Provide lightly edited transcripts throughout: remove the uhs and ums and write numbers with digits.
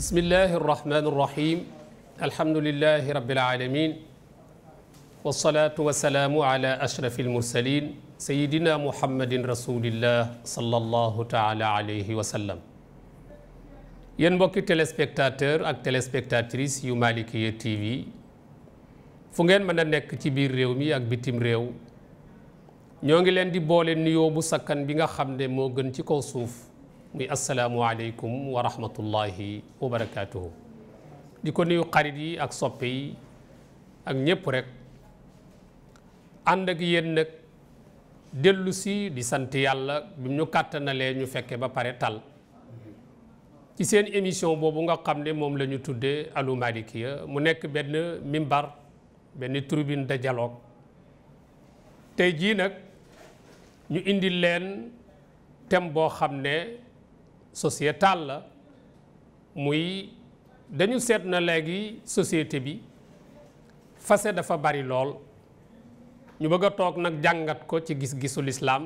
bismillahi irrahmani irrahim alhamdulilahi rabbil alamin wasalaatu wasalaamu ala ashrafi almursalin sayidina muhammadin rasulillah sallallahu taala alayhi wa sallam. yéen mbokki téléspectateur ak téléspectatrice yu Malikiya TV fu ngeen mën a nekk ci biir réew mi ak bitim réew ñoo ngi leen di boole nuyoo bu sakkan bi nga xam ne moo gën ci kaw suuf muy asalaamualeykum wa rahmatullahi wa barakaatuhu. di ko nuyu xarit yi ak soppe yi ak ñépp rek ànd ak yéen nag dellu si di sant yàlla bi ñu kàttanalee ñu fekke ba pare tal ci seen émission boobu nga xam ne moom la ñu tuddee Allo Malikiya mu nekk benn mimbar benn tribune de dialogue. tey jii nag ñu indi leen thème boo xam ne sociétal la muy dañu seet na léegi société bi fase dafa bari lool ñu bëgg a toog nag jàngat ko ci gis-gisu lislaam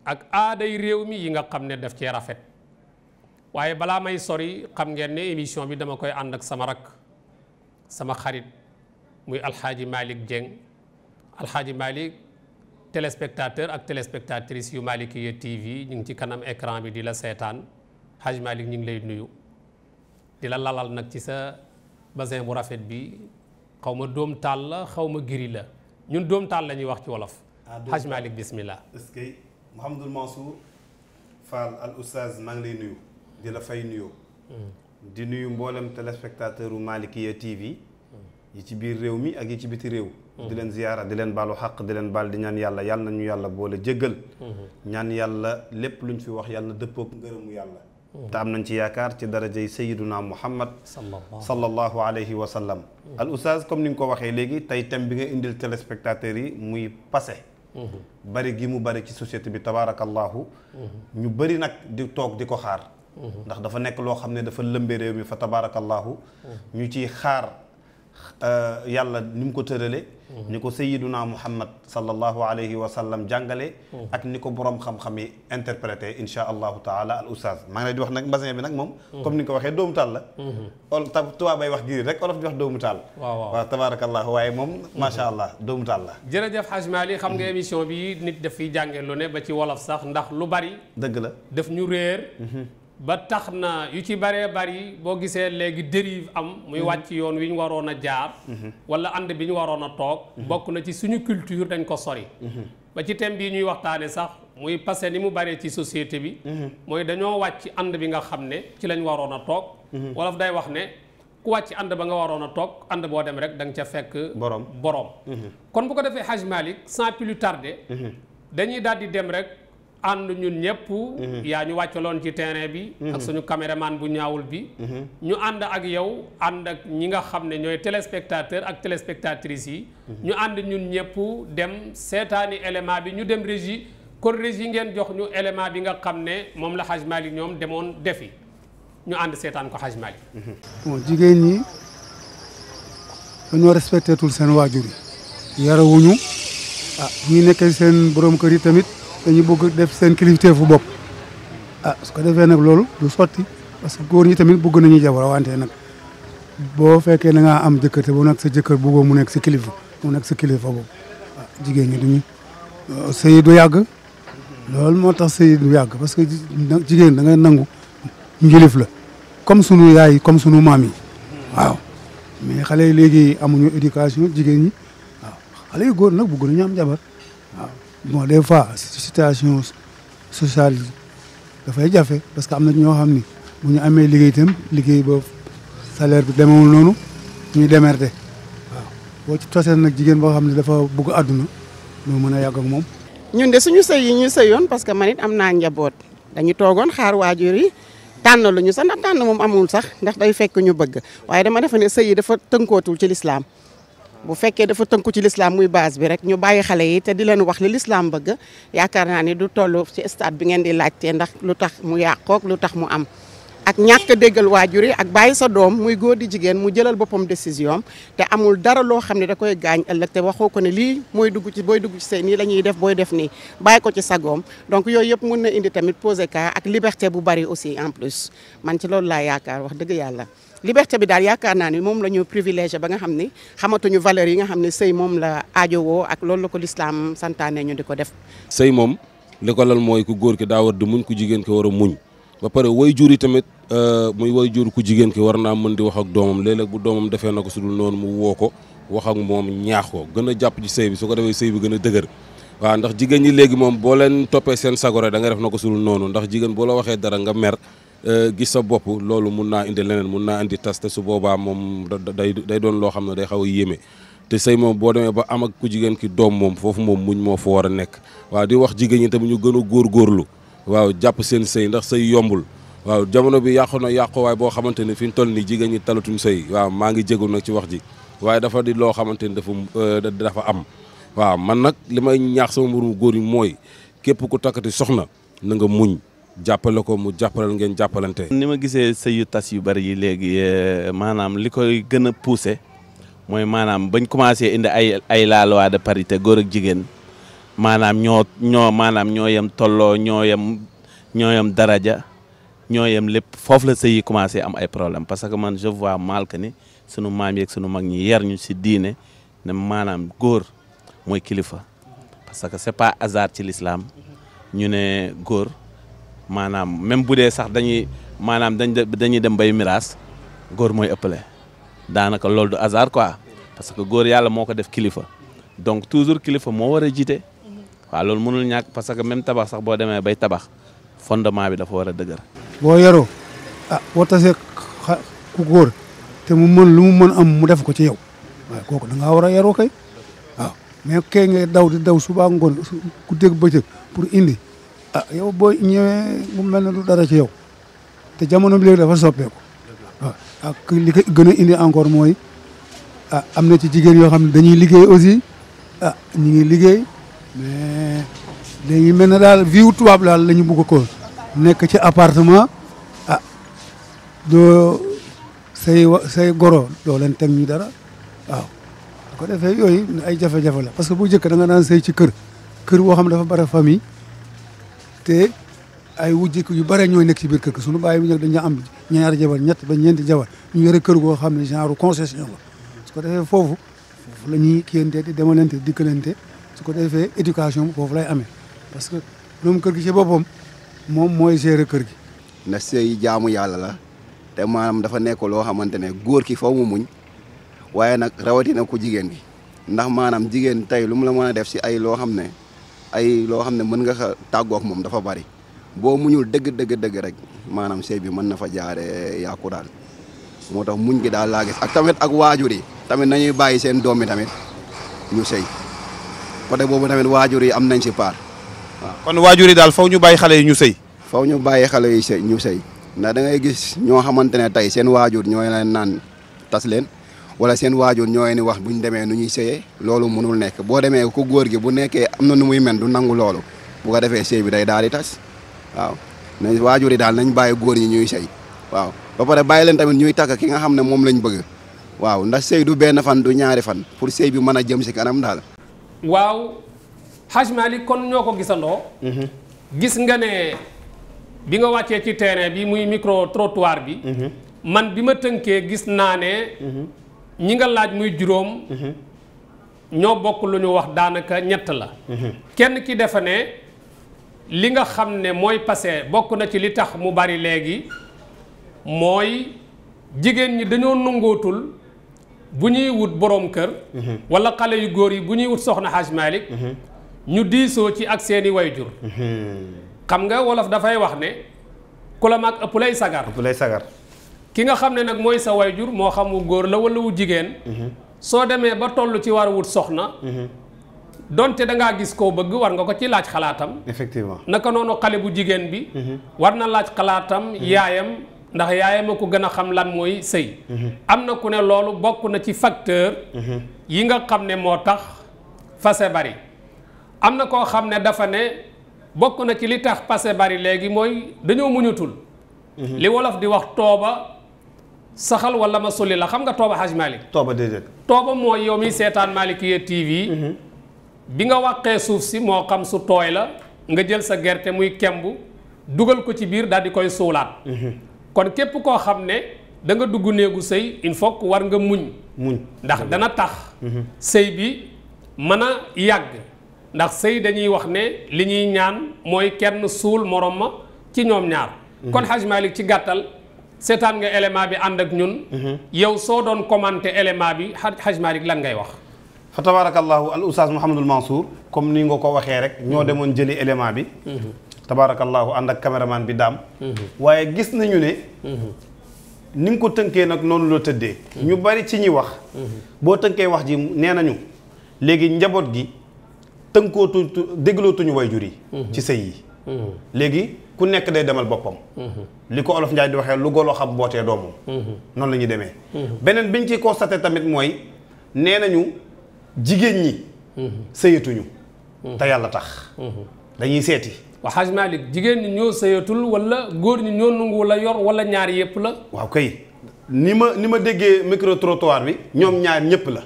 ak aaday réew mi yi nga xam ne daf cee rafet. waaye balaa may sori xam ngeen ne émission bi dama koy ànd ak sama rakk sama xarit muy alxaaji Malick Dieng. alxaaji Malick téléspectateur ak téléspectatrice yu Malikiya TV ñu ngi ci kanam écran bi di la seetaan. Haj Malick ñu ngi lay nuyu di la lalal nag ci sa basin bu rafet bi xaw ma dóom taal la xaw ma giri la ñun dóom taal la ñuy wax ci wolof. Haj Malick bismillah. est-ce que Mouhamadul Mansour Fall al oustaz maa ngi lay nuyu di la fay nuyoo. di nuyu mboolem téléspectateur u Malikiya TV yi ci biir réew mi ak yi ci biti réew. di leen ziyaara di leen baalu xaq di leen baal di ñaan yàlla yàlla nañu yàlla boole jéggal. ñaan yàlla lépp luñ fi wax yàlla na dëppook ngërëmu yàlla. te am nañ ci yaakaar ci darajay sayiduna muhammad sallallahu alayhi wa sallam. al oustaz comme ni nga ko waxee léegi tey thème bi nga indil téléspectateurs yi muy passé. bari gi mu bari ci société bi tabaarakallahu ñu bari nag di toog di ko xaar. ndax dafa nekk loo xam ne dafa lëmbe réew mi fa tabaarakallahu ñu ciy xaar yàlla ni mu ko tërale ni ko sayiduna muhammad sallallahu alayhi wa sallam jàngale ak ni ko borom xam-xam yi interprété insha allahu taala al oustaz maa ngi lay di wax nag mbasin bi nag moom comme ni nga ko waxee doomu taal la tubaab bay wax giri rek olof di wax doomu taal waaw tabarakallahu waaye moom macha allah doomu taal la jërëjëf Haj Malick xam nga émission bi nit daf fiy jànge lu ne ba ci wolof sax ndax lu bari dëgg la daf ñu réer ba tax na yu ci baree bari boo gisee léegi dérive am muy wàcc yoon wi ñu waroon a jaar wala ànd bi ñu waroon a toog bokk na ci suñu culture dañ ko sori ba ci thème bii ñuy waxtaane sax muy passé ni mu baree ci société bi mooy dañoo wàcc ànd bi nga xam ne ci lañ waroon a toog wolof day wax ne ku wàcc ànd ba nga waroon a toog ànd boo dem rek da nga ca fekk borom kon bu ko defee Haj Malick sans plus tarder dañuy daal di dem rek ànd ñun ñëpp yaa ñu wàccaloon ci terrain bi ak suñu caméraman bu ñaawul bi ñu ànd ak yow ànd ak ñi nga xam ne ñooy téléspectateur ak téléspectatrices yi ñu ànd ñun ñëpp dem seetaani élément bi ñu dem régie kon régie ngeen jox ñu élément bi nga xam ne moom la Haj Malick ñoom demoon defi ñu ànd seetaan ko Haj Malick. bon jigéen ñi dañoo respecté tul seen waajur yi yarawuñu ñu nekkee seen borom kër yi tamit dañu bëgg def seen kilifteefu bopp su ko defee nag loolu du sotti parce que góor ñi tamit bëgg nañu jabar wante nag boo fekkee da ngaa am jëkkër te bu nag sa jëkkër bëggoo mu nekk sa kilifa mu nekk sa kilifa boobu jigéen ñi duñu sëy du yàgg loolu moo tax sëy du yàgg parce que jigéen da nga nangu njilif la comme sunu yaay comme sunu maam yi waaw mais xale yi léegi amuñu éducation jigéen ñi waaw xale yu góor nag bëgg nañu am jabar waaw bon des fois situation sociale dafay jafe parce que am na ñoo xam ni bu ñu amee liggéey itam liggéey ba salaire bi demewul noonu ñuy démerder waaw boo ci tosee nag jigéen boo xam ne dafa bëgg àdduna doo mën a yàgg ak moom. ñun de suñu sëy yi ñu sëyoon parce que man it am naa njaboot dañu toogoon xaar waajur yi tànn lu ñu sax ndax tànn moom amul sax ndax day fekk ñu bëgg waaye dama defe ne sëy yi dafa tënkootul ci lislaam bu fekkee dafa tënku ci lislaam muy base bi rek ñu bàyyi xale yi te di leen wax li lislaam bëgg yaakaar naa ni du toll ci stade bi ngeen di laajtee ndax lu tax mu yàqook lu tax mu am ak ñàkk a déggal waajur yi ak bàyyi sa doom muy góor di jigéen mu jëlal boppam décision te amul dara loo xam ne da koy gaañ ëllëg te waxoo ko ne lii mooy booy dugg ci sëy nii la ñuy def booy def nii bàyyi ko ci sagoom donc yooyu yëpp mun na indi tamit poser cas ak liberté bu bari aussi en plus man ci loolu laa yaakaar wax dëgg yàlla liberté bi daal yaakaar naa ni moom la ñu privilégié ba nga xam ni xamatuñu valeurs yi nga xam ne sëy moom la aajowoo ak loolu la ko lislaam santaane ñu di ko def. sëy moom li ko lal mooy ku góor ki daa war di muñ ku jigéen ki war a muñ ba pare way jur yi tamit muy way jur ku jigéen ki war naa mën di wax ak doomam léeg-léeg bu doomam defee na ko su dul noonu mu woo ko wax ak moom ñaax ko gën a jàpp ci sëy bi su ko defee sëy bi gën a dëgër waaw ndax jigéen ñi léegi moom boo leen toppee seen sagore da nga def na ko su dul noonu ndax jigéen boo la waxee dara nga mer gis sa bopp loolu mun naa indi leneen mun naa indi tas te su boobaa moom day doon loo xam ne day xaw a yéeme te sëy moom boo demee ba am ak ku jigéen ki doom moom foofu moom muñ moo fa war a nekk waaw di wax jigéen ñi tamit ñu gën a góorgóorlu waaw jàpp seen sëy ndax sëy yombul waaw jamono bi yàqu na yàquwaay boo xamante ni fi ñu toll nii jigéen ñi talatuñ sëy waaw maa ngi jégalu nag ci wax ji waaye dafa di loo xamante ni dafa am waaw man nag li may ñaax sama mbirum góor yi mooy képp ku takkati soxna na nga muñ jàppale ko mu jàppalal ngeen jàppalante. ni ma gisee sëy yu tas yu bari yi léegi maanaam li koy gën a poussé mooy maanaam bañ commencé indi ay la loi de parité góor ak jigéen maanaam ñoo yem tolloo ñoo yem daraja ñoo yem lépp foofu la sëy yi commencé am ay problème parce que man je vois mal que ni sunu maam yeeg sunu mag ñi yar ñu si diine ne maanaam góor mooy kilifa parce que c'est pas hasard ci l'islam ñu ne góor maanaam même bu dee sax dañuy dem bay miraas góor mooy ëppale daanaka loolu du hasard quoi parce que góor yàlla moo ko def kilifa donc toujours kilifa moo war a jiite waaw loolu mënul ñàkk parce que même tabax sax boo demee bay tabax fondement bi dafa war a dëgër. boo yaroo boo tasee ku góor te mu mën lu mu mën am mu def ko ci yow waaye kooku da ngaa war a yaroo kay waaw mais kay ngay daw di daw suba ngoon ku dégg bëccëg pour indi yow boo ñëwee mu mel ne du dara ci yow te jamono bi léegi dafa soppeeku waaw ak li ko gën a indi encore mooy am na ci jigéen yoo xam ne dañuy liggéey aussi ñu ngi liggéey mais léegi mel na daal vie tubaab daal la ñu bëgg ko nekk ci appartement doo say goro doo leen teg ñu dara waaw bu ko defee yooyu ay jafe-jafe la parce que bu njëkk da nga daan sëy ci kër boo xam ne dafa bari famille te ay wujjik yu bare ñooy nekk ci biir kër suñu bàyyi bu njëkk dañu am ñaari jabar ñett ba ñeenti jabar ñu yore kër goo xam ne genre concession la su ko defee foofu la ñuy kiyante di demalante dikkalante su ko defee éducation bi foofu lay amee parce que doomu kër gi ci boppam moom mooy gérer kër gi. ndax sëy jaamu yàlla la te maanaam dafa nekk loo xamante ne góor ki faw mu muñ waaye nag rawatina ku jigéen gi ndax maanaam jigéen tey lu mu la mën a def si ay loo xam ne mën nga xa tàggook moom dafa bari boo muñul dëgg rek maanaam sëy bi mën na fa jaare yàqu daal moo tax muñ gi daal laa gis ak tamit ak waajur yi tamit nañuy bàyyi seen doom yi tamit ñu sëy côté boobu tamit waajur yi am nañ si part waaw. kon waajur yi daal faw ñu bàyyi xale yi ñu sëy. faw ñu bàyyi xale yi ñu sëy ndax da ngay gis ñoo xamante ne tey seen waajur ñooy leen naan tas leen wala seen waajur ñooy ni wax bu ñu demee nu ñuy sëyee loolu mënul nekk boo demee ku góor gi bu nekkee am na nu muy men du nangu loolu bu ko defee sëy bi day daal di tas waaw nañ waajur yi daal nañ bàyyi góor ñi ñuy sëy waaw ba pare bàyyi leen tamit ñuy takk ki nga xam ne moom lañ bëgg waaw ndax sëy du benn fan du ñaari fan pour sëy bi mën a jëm si kanam daal. waaw Hadj Malick kon ñoo ko gisandoo. gis nga ne bi nga wàccee ci terrain bi muy micro trottoir bi. man bi ma tënkee gis naa ne. ñi nga laaj muy juróom. ñoo bokk lu ñu wax daanaka ñett la. kenn ki defa ne li nga xam ne mooy passé bokk na ci li tax mu bari léegi mooy jigéen ñi dañoo nangootul bu ñuy wut boroom kër. wala xale yu góor yi bu ñuy wut soxna Hadj Malick. ñu diisoo ci ak seeni wayjur. xam nga wolof dafay wax ne ku la mag ëpp lay sagar. ëpp lay sagar. ki nga xam ne nag mooy sa wayjur moo xam wu góor la wala wu jigéen. soo demee ba toll ci war a wut soxna. donte da ngaa gis koo bëgg war nga ko ci laaj xalaatam. effectivement naka noonu xale bu jigéen bi. war na laaj xalaatam yaayam ndax yaayam a ko gën a xam lan mooy sëy. am na ku ne loolu bokk na ci facteur. yi nga xam ne moo tax fase bari. am na koo xam ne dafa ne bokk na ci li tax fase bari léegi mooy dañoo muñutul li wolof di wax tooba saxal wala ma sulli la xam nga tooba Haj Malick tooba déedéet tooba mooy yow mi seetaan Malikia TV bi nga wàqee suuf si moo xam su tooy la nga jël sa gerte muy kemb dugal ko ci biir daal di koy suulaat kon képp koo xam ne da nga dugg néegu sëy il faut que war nga muñ ndax dana tax sëy bi mën a yàgg ndax sëy dañuy wax ne li ñuy ñaan mooy kenn suul morom ma ci ñoom ñaar kon Haj Malick ci gàttal seetaan nga élément bi ànd ak ñun yow soo doon commenté élément bi Haj Malick lan ngay wax fa tabarakallahu al oustaz Mouhamadul Mansour comme ni nga ko waxee rek ñoo demoon jëli élément bi tabarakallahu ànd ak caméraman bi daam waaye gis nañu ne ni nga ko tënkee nag noonu la tëddee ñu bari ci ñi wax boo tënkee wax ji nee nañu léegi njaboot gi tënkootu déglootuñu wayjur yi ci sëy yi léegi ku nekk day demal boppam li ko olof Njaay di waxee lu golo xam bootee doomam noonu la ñuy demee beneen biñ ci constaté tamit mooy nee nañu jigéen ñi sëyatuñu te yàlla tax dañuy seeti waa Haj Malick jigéen ñi ñoo sëyatul wala góor ñi ñoo nangu wala yor wala ñaar yëpp la waaw kay ni ma déggee micro trottoir bi ñoom ñaar ñëpp la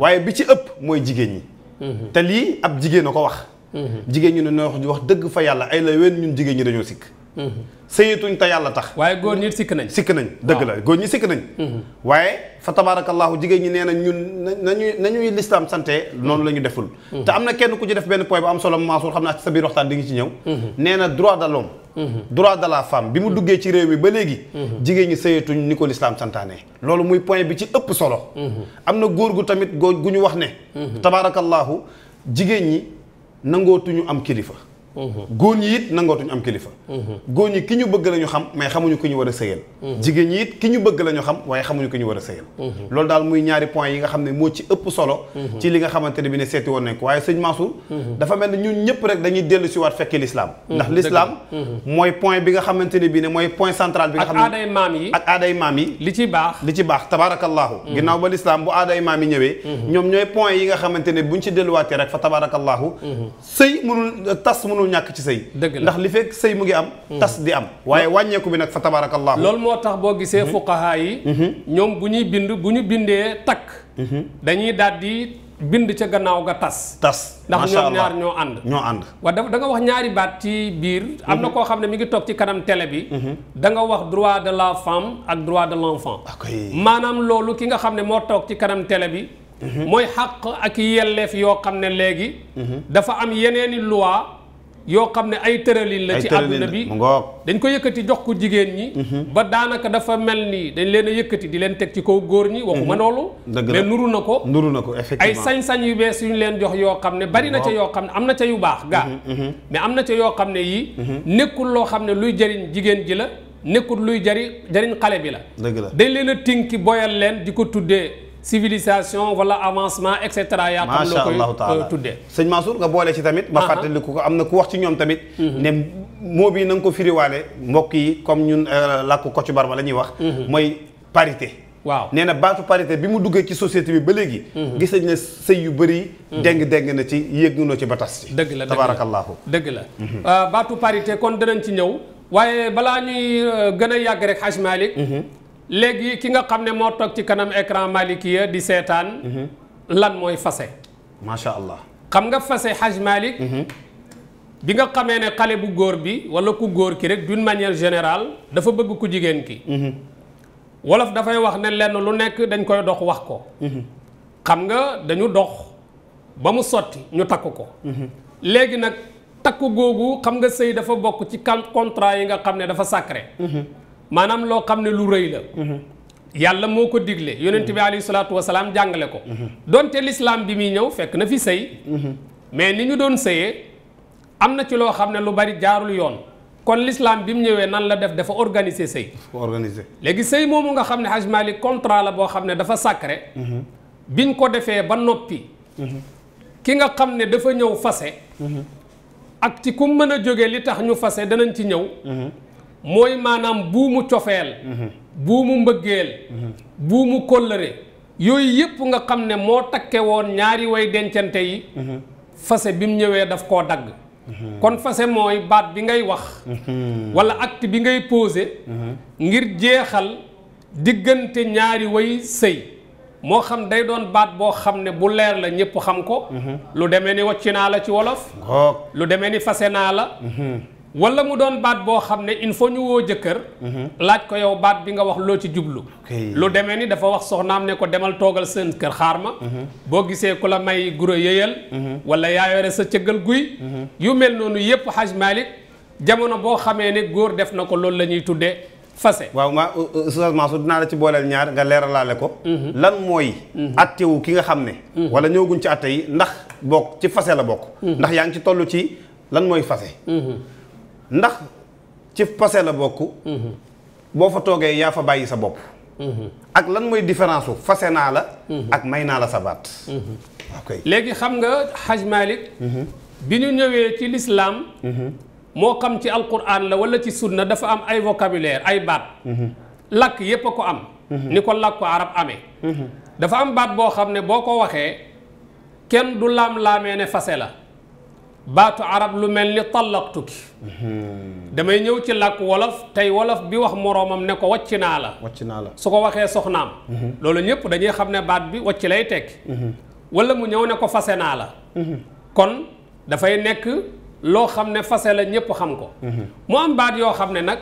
waaye bi ci ëpp mooy jigéen ñi te lii ab jigéen a ko wax jigéen ñi ne wax dëgg fa yàlla ay la wen ñun jigéen ñi dañoo sikk sëyatuñ te yàlla tax waaye góor ñi sikk nañ dëgg la góor ñi sikk nañ waaye fa tabarakallahu jigéen ñi nee na ñun nañuy lislaam sante noonu la ñu deful te am na kenn ku ci def benn point bu am solo Mansour xam naa ci sa biir waxtaan di ngi ci ñëw nee na droit de l'homme droit de la femme bi mu duggee ci réew mi ba léegi jigéen ñi sëyatuñ ni ko lislaam santaane loolu muy point bi ci ëpp solo am na góor gu tamit gu ñu wax ne tabarakallahu jigéen ñi nangootuñu am kilifa góor ñi it nangootuñu am kilifa góor ñi ki ñu bëgg la ñu xam mais xamuñu ki ñu war a sëyal jigéen ñi it ki ñu bëgg la ñu xam waaye xamuñu ki ñu war a sëyal loolu daal muy ñaari point yi nga xam ne moo ci ëpp solo ci li nga xamante ne bi ne seeti woon nañ ko waaye sëñ Mansour dafa mel ne ñun ñëpp rek dañuy dellu si waat fekkee l'islam ndax l'islam mooy point bi nga xamante ne bi ne mooy point central bi nga xam ne ak aaday maam yi li ci baax tabarakallahu ginnaaw ba l'islam bu aaday maam yi ñëwee ñoom ñooy point yi nga xamante ne buñ ci delluwaatee rek fa tabarakallahu sëy mënul tas mënul ñàkk ci sëy ndax li fekk sëy mu ngi am tas di am waaye wàññeeku bi nag fa tabarakallahu loolu moo tax boo gisee fuqaha yi ñoom bu ñu bindee takk dañuy daal di bind ca gannaaw ga tas ndax ñoom ñaar ñoo ànd wa da nga wax ñaari baat ci biir am na koo xam ne mi ngi toog ci kanam télé bi da nga wax droit de la femme ak droit de l'enfant maanaam loolu ki nga xam ne moo toog ci kanam télé bi mooy xàq ak yelleef yoo xam ne léegi dafa am yeneeni loi yoo xam ne ay tëralin la ci àdduna bi dañ ko yëkkati jox ko jigéen ñi ba daanaka dafa mel ni dañ leen a yëkkati di leen teg ci kaw góor ñi waxuma loolu mais nuru na ko effectivement ay sañ-sañ yu bees yu ñu leen jox yoo xam ne bari na ca yoo xam ne am na ca yu baax mais am na ca yoo xam ne yii nekkul loo xam ne luy jëriñ jigéen ji la nekkul luy jëriñ xale bi la dañ leen a tinki boyal leen di ko tuddee civilisation wala avancement et cetera yaa xam loo koy tuddee sëñ Mansour nga boole ci tamit ma fàttaliku ko am na ku wax ci ñoom tamit ne moo bi na nga ko firiwaale mbokk yi comme ñun làkku Kocc Barma la ñuy wax mooy parité waaw nee na baatu parité bi mu duggee ci société bi ba léegi gis nañ ne sëy yu bëri déng na ci yéeg noo ci ba tas ci dëgg la tabarakallahu dëgg la baatu parité kon danañ ci ñëw waaye balaa ñuy gën a yàgg rek Haj Malick léegi ki nga xam ne moo toog ci kanam écran Malikia di seetaan lan mooy fase macha allah xam nga fase Haj Malick bi nga xamee ne xale bu góor bi wala ku góor ki rek d'une manière générale dafa bëgg ku jigéen ki wolof dafay wax ne lenn lu nekk dañ koy dox wax ko xam nga dañu dox ba mu sotti ñu takk ko léegi nag takk googu xam nga sëy dafa bokk ci contrat yi nga xam ne dafa sacré maanaam loo xam ne lu rëy la yàlla moo ko digle yonent bi alayhi salaatu wasalaam jàngale ko donte l'islam bi muy ñëw fekk na fi sëy mais ni ñu doon sëyee am na ci loo xam ne lu bari jaarul yoon kon l'islam bi mu ñëwee nan la def dafa organiser sëy léegi sëy moomu nga xam ne Haj Malick contrat la boo xam ne dafa sacré biñ ko defee ba noppi ki nga xam ne dafa ñëw fase ak ci ku mën a jóge li tax ñu fase danañ ci ñëw mooy maanaam buumu cofeel buumu mbëggeel buumu kóllëre yooyu yëpp nga xam ne moo takke woon ñaari way dencante yi fase bi mu ñëwee daf koo dagg kon fase mooy baat bi ngay wax wala acte bi ngay posé ngir jeexal diggante ñaari way sëy moo xam day doon baat boo xam ne bu leer la ñëpp xam ko lu demee ni wàcc naa la ci wolof lu demee ni fase naa la wala mu doon baat boo xam ne il faut ñu woo jëkkër laaj ko yow baat bi nga wax loo ci jublu lu demee ni dafa wax soxnaam ne ko demal toogal seen kër xaar ma boo gisee ku la may guro yëyal wala yaa yore sa cëggal guy yu mel noonu yépp Haj Malick jamono boo xamee ne góor def na ko loolu la ñuy tuddee fase. waaw ma Oustaz Mansour dinaa la ci booleel ñaar nga leeralaale ko lan mooy attewu ki nga xam ne wala ñëwaguñ ci atte yi ndax bokk ci fase la bokk ndax yaa ngi ci toll ci lan mooy fase ndax ci fase la bokk boo fa toogee yaa fa bàyyi sa bopp ak lan mooy différence u fase naa la ak may naa la sa baat ok léegi xam nga Haj Malick bi ñu ñëwee ci lislaam moo xam ci alquran la wala ci sunna dafa am ay vocabulaire ay baat làkk yépp a ko am ni ko làkku arab amee dafa am baat boo xam ne boo ko waxee kenn du laam-laamee ne fase la baatu arab lu mel ni tallaqtuki damay ñëw ci làkk wolof tey wolof bi wax moroomam ne ko wàcc naa la su ko waxee soxnaam loolu ñëpp dañuy xam ne baat bi wàcc lay tekki wala mu ñëw ne ko fase naa la kon dafay nekk loo xam ne fase la ñëpp xam ko mu am baat yoo xam ne nag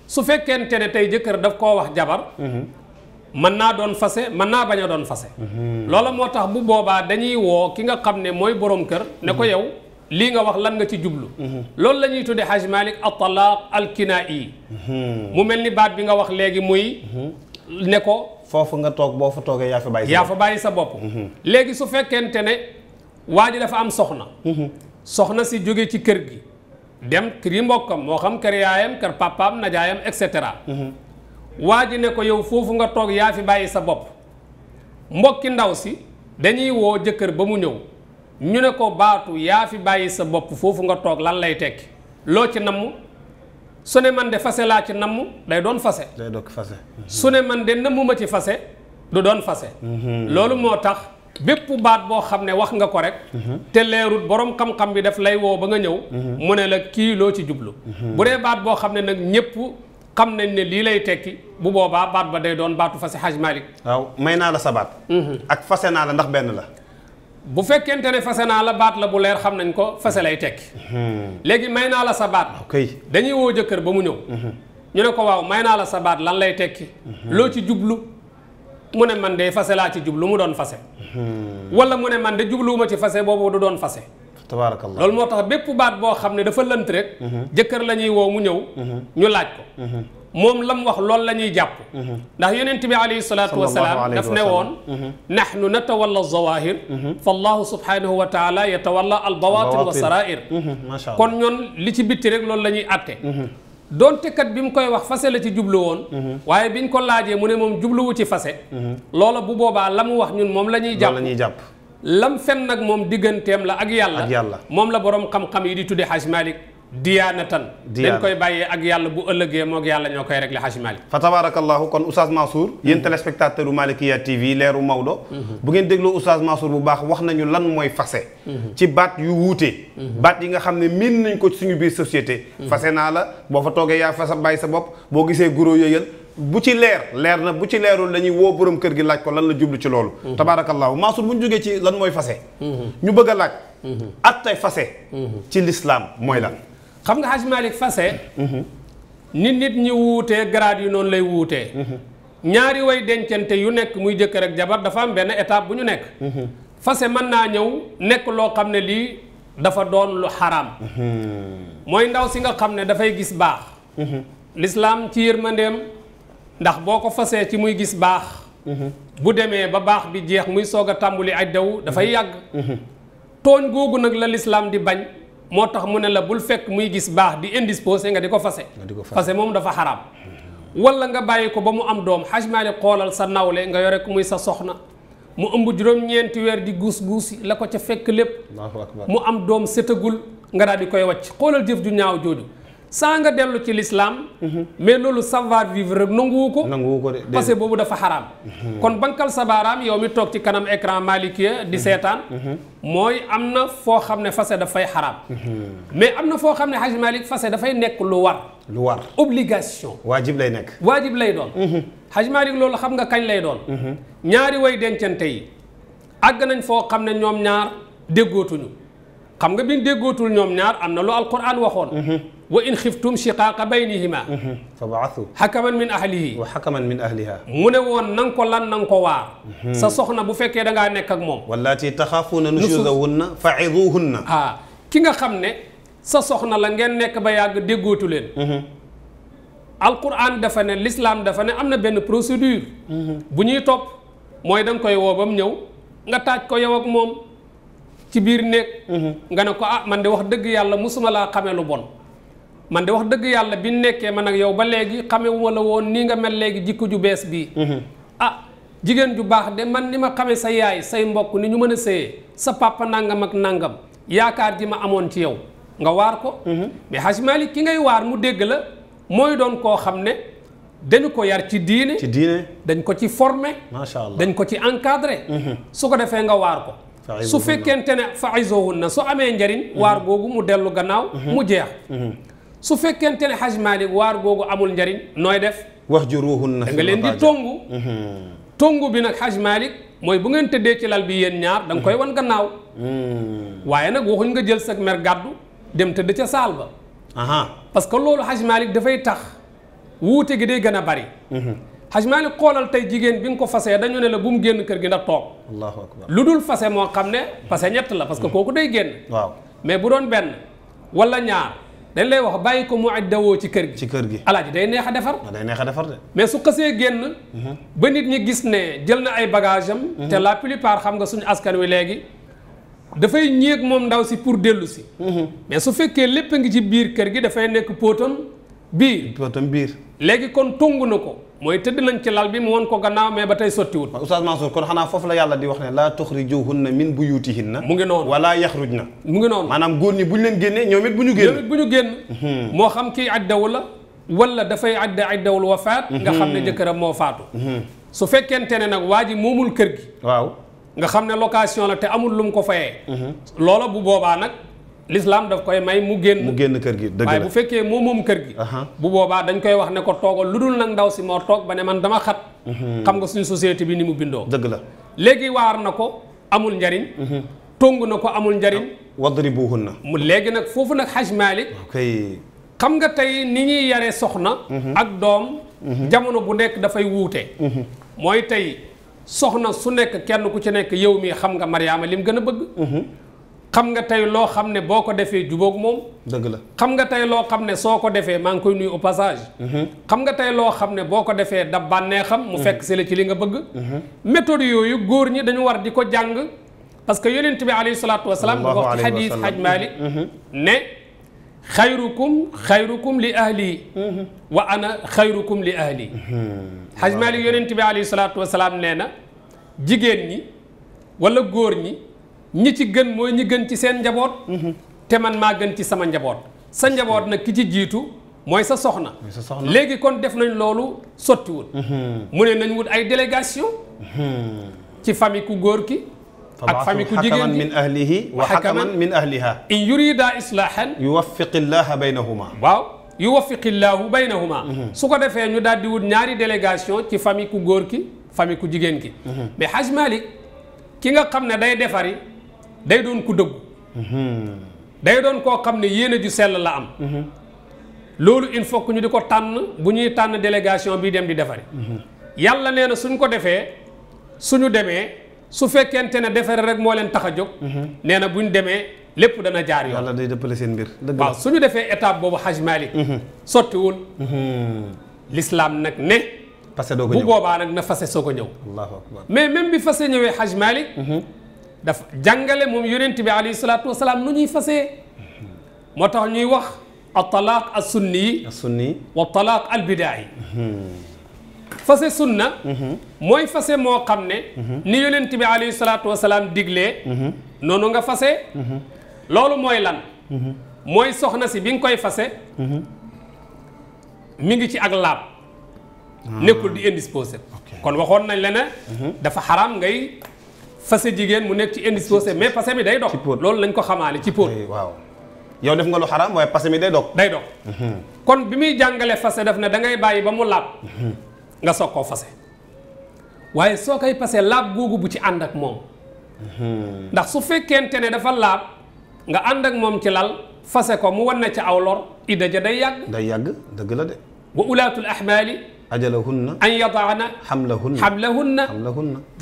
su fekkente ne tey jëkkër daf koo wax jabar mën naa doon fase mën naa bañ a doon fase loola moo tax bu boobaa dañuy woo ki nga xam ne mooy boroom kër ne ko yow lii nga wax lan nga ci jublu loolu la ñuy tuddee Haj Malick at-talaaq al-kinaa'i mu mel ni baat bi nga wax léegi muy ne ko foofu nga toog boo fa toogee yaa fa bàyyi sa bopp léegi su fekkente ne waa ji dafa am soxna soxna si jóge ci kër gi dem kër yi mbokkam moo xam kër yaayam kër papaam najaayam et cetera waa ji ne ko yow foofu nga toog yaa fi bàyyi sa bopp mbokki ndaw si dañuy woo jëkkër ba mu ñëw ñu ne ko baatu yaa fi bàyyi sa bopp foofu nga toog lan lay tekki loo ci namm su ne man de fase laa ci namm day doon fase su ne man de nammuma ci fase du doon fase loolu moo tax bépp baat boo xam ne wax nga ko rek te leerut borom xam-xam bi daf lay woo ba nga ñëw mu ne la kii loo ci jublu bu dee baat boo xam ne nag ñëpp xam nañ ne lii lay tekki bu boobaa baat ba day doon baatu fase Haj Malick waaw may naa la sa baat ak fase naa la ndax benn la bu fekkente ne fase naa la baat la bu leer xam nañ ko fase lay tekki léegi may naa la sa baat dañuy woo jëkkër ba mu ñëw ñu ne ko waaw may naa la sa baat lan lay tekki loo ci jublu mu ne man de fase laa ci jublu mu doon fase wala mu ne man de jubluwuma ci fase boobu du doon fase tabaarakallah loolu moo tax bépp baat boo xam ne dafa lënt rek jëkkër la ñuy woo mu ñëw ñu laaj ko moom lam wax loolu la ñuy jàpp ndax yonent bi alayhi salaatu wasalaam daf ne woon nahnu natawalla zawahir fa allahu subhanahu wa taala yatawalla al bawatin wa sarair kon ñoon li ci bitti rek loolu la ñuy atte doonte kat bi mu koy wax fase la ci jublu woon waaye biñ ko laajee mu ne moom jubluwu ci fase loola bu boobaa la mu wax ñun moom la ñuy jàpp lam fen nag moom digganteem la ak yàlla moom la borom xam-xam yi di tudde Haj Malick diyaanatan dañ koy bàyyee ak yàlla bu ëllëgee moog yàlla ñoo koy réglé Haj Malick fa tabarakallahu kon Oustaz Mansour yéen téléspectateur u Malikiya TV leeru Maodo bu ngeen dégloo Oustaz Mansour bu baax wax nañu lan mooy fase ci baat yu wuute baat yi nga xam ne miin nañ ko ci suñu biir société fase naa la boo fa toogee yaa fa sa bàyyi sa bopp boo gisee guro yëyal bu ci leer na bu ci leerul dañuy woo borom kër gi laaj ko lan la jublu ci loolu tabarakallahu Mansour bu ñu jógee ci lan mooy fase ñu bëgg a laaj attay fase ci l'islam mooy lan xam nga Haj Malick fase nit ñi wuutee grade yu noonu lay wuutee ñaari way dencante yu nekk muy jëkkër ak jabar dafa am benn étape bu ñu nekk fase mën naa ñëw nekk loo xam ne lii dafa doon lu xaraam mooy ndaw si nga xam ne dafay gis baax l'islam ci yërmandeem ndax boo ko fasee ci muy gis baax bu demee ba baax bi jeex muy soog a tàmbuli aj daw dafay yàgg tooñ googu nag la l'islam di bañ moo tax mu ne la bul fekk muy gis baax di indisposé nga di ko fase fase moom dafa xaraam wala nga bàyyi ko ba mu am doom Haj Malick xoolal sa nawle nga yore ko muy sa soxna mu ëmb juróom-ñeenti weer di guus la ko ca fekk lépp mu am doom setagul nga daal di koy wàcc xoolal jëf ju ñaaw jooju saa nga dellu ci l'islam mais loolu savoir vivre rek nanguwu ko de parce que boobu dafa xaraam kon bankal sa baaraam yow mi toog ci kanam écran malikiya di seetaan mooy am na foo xam ne fase dafay xaraam mais am na foo xam ne Hajj Malick fase dafay nekk lu war obligation waajib lay nekk waajib lay doon Hajj Malick loolu xam nga kañ lay doon ñaari way dencante yi àgg nañ foo xam ne ñoom ñaar déggootuñu xam nga biñ déggootul ñoom ñaar am na lu alquran waxoon wa in xiftum shiqaaqa baynihima fa ba'athu hakaman min ahlihi wa hakaman min ahliha mu ne woon na nga ko lan na nga ko waar sa soxna bu fekkee da ngaa nekk ak moom wallaati taxaafuuna nushuzahunna fa'iduhunna ki nga xam ne sa soxna la ngeen nekk ba yàgg déggootu leen alquran dafa ne l'islam dafa ne am na benn procédure bu ñuy topp mooy da nga koy woo ba mu ñëw nga taaj ko yow ak moom ci biir néeg nga ne ko man de wax dëgg yàlla musuma laa xamee lu bon man de wax dëgg yàlla bi nekkee man ak yow ba léegi xamewuma la woon nii nga mel léegi jikko ju bees bii jigéen ju baax de man ni ma xamee sa yaay say mbokk ni ñu mën a sëyee sa papa nangam ak nangam yaakaar ji ma amoon ci yow nga waar ko mais Hajj Malick ki ngay waar mu dégg la mooy doon koo xam ne dañu ko yar ci diine dañ ko ci formé macha allah dañ ko ci encadré su ko defee nga waar ko su fekkente ne fa'izuhunna su amee njariñ waar googu mu dellu gannaaw mu jeex su fekkente ne Hajj Malick waar googu amul njariñ nooy def wahjuruhunna da nga leen di tongu bi nag Hajj Malick mooy bu ngeen tëddee ci lal bi yéen ñaar da nga koy wan gannaaw waaye nag waxuñ nga jël sa mer gàddu dem tëdd ca saal ba parce que loolu Hajj Malick dafay tax wuute gi day gën a bari Hajj Malick xoolal tey jigéen bi nga ko fasee dañu ne la bu mu génn kër gi ndax toog allahu akbar lu dul fase moo xam ne fase ñett la parce que kooku day génn waaw mais bu doon benn wala ñaar dañ lay wax bàyyi ko mu ajdawoo ci kër gi alaaji day neex a defar de mais su xasee génn ba nit ñi gis ne jël na ay bagage am te la plupart xam nga suñu askan wi léegi dafay ñéeg moom ndaw si pour dellu si mais su fekkee lépp a ngi ci biir kër gi dafay nekk póotam biir léegi kon tongu na ko mooy tëdd nañ ci lal bi mu won ko gannaaw mais ba tey sottiwul Oustaz Mansour kon xanaa foofu la yàlla di wax ne laa tuxrijuhunna min buyutihinna mu ngi noonu wala yaxrujna mu ngi noonu maanaam góor ñi bu ñu leen génnee ñoom it bu ñu génn moo xam kii addawu la wala dafay addawul wafaat nga xam ne jëkkëram moo faatu su fekkente ne nag waa ji moomul kër gi waaw nga xam ne location la te amul lu mu ko fayee loola bu boobaa nag l'islam daf koy may mu génn kër gi dëgg la waaye bu fekkee moom kër gi bu boobaa dañ koy wax ne ko toogal lu dul nag ndaw si moo toog ba ne man dama xat xam nga suñu société bi ni mu bindoo dëgg la léegi waar na ko amul njariñ tongu na ko amul njariñ wadribuhunna mu léegi nag foofu nag Hajj Malick xam nga tey ni ñuy yaree soxna ak doom jamono bu nekk dafay wuute mooy tey soxna su nekk kenn ku ci nekk yow mi xam nga Mariama lim gën a bëgg xam nga tey loo xam ne boo ko defee jubóog moom dëgg la xam nga tey loo xam ne soo ko defee maa ngi koy nuyu au passage xam nga tey loo xam ne boo ko defee da bànnee xam mu fekk si la ci li nga bëgg méthode yooyu góor ñi dañu war di ko jàng parce que yonent bi alayhi salaatu wasalaam dafa wax ci xadiis Hajj Malick ne xayrukum li ahli wa ana xayrukum li ahli Hajj Malick yonent bi alayhi salaatu wasalaam nee na jigéen ñi wala góor ñi ci gën mooy ñi gën ci seen njaboot te man maa gën ci sama njaboot sa njaboot nag ki ci jiitu mooy sa soxna léegi kon def nañ loolu sottiwul mu ne nañ wut ay délégation ci famille ku góor ki ak famille ku jigéen min ahlihi wa hakaman min ahliha in yurida islahan yuwaffiqillaha baynahuma waaw yuwaffiqillahu baynahuma su ko defee ñu daal di wut ñaari délégation ci famille ku góor ki famille ku jigéen ki mais Hajj Malick ki nga xam ne day defari day doon ku dëggu day doon koo xam ne yéene ju sell la am loolu il faut que ñu di ko tànn bu ñuy tànn délégation bii dem di defari yàlla nee na suñ ko defee suñu demee su fekkente ne defare rek moo leen tax a jóg nee na buñ demee lépp dana jaar yoon yàlla day dëppale seen mbir waaw suñu defee étape boobu Hajj Malick sottiwul l'islam nag ne bu boobaa nag na fase soo ko ñëw allahu akbar mais même bi fase ñëwee Hajj Malick dafa jàngale moom yonent bi alayhi salaatu wasalaam nu ñuy fasee moo tax ñuy wax al talaaq as sunni wa talaaq al bidaai fase sunna mooy fase moo xam ne ni yonent bi alayhi salaatu wasalaam diglee noonu nga fase loolu mooy lan mooy soxna si bi nga koy fase mi ngi ci ak laab nekkul di indisposé kon waxoon nañ la ne dafa xaraam ngay fase jigéen mu nekk ci indisposé mais passé mi day dog loolu lañ ko xamaale ci póot waaw yow def nga lu xaraam waaye passé mi day dog kon bi muy jàngale fase daf ne da ngay bàyyi ba mu laab nga soog koo fase waaye soo koy passé laab googu bu ci ànd ak moom ndax su fekkente ne dafa laab nga ànd ak moom ci lal fase ko mu wan na ca aw lor idda ja day yàgg dëgg la de wa ulaatul ahmaali ajalahunna an yadaana xamlahunna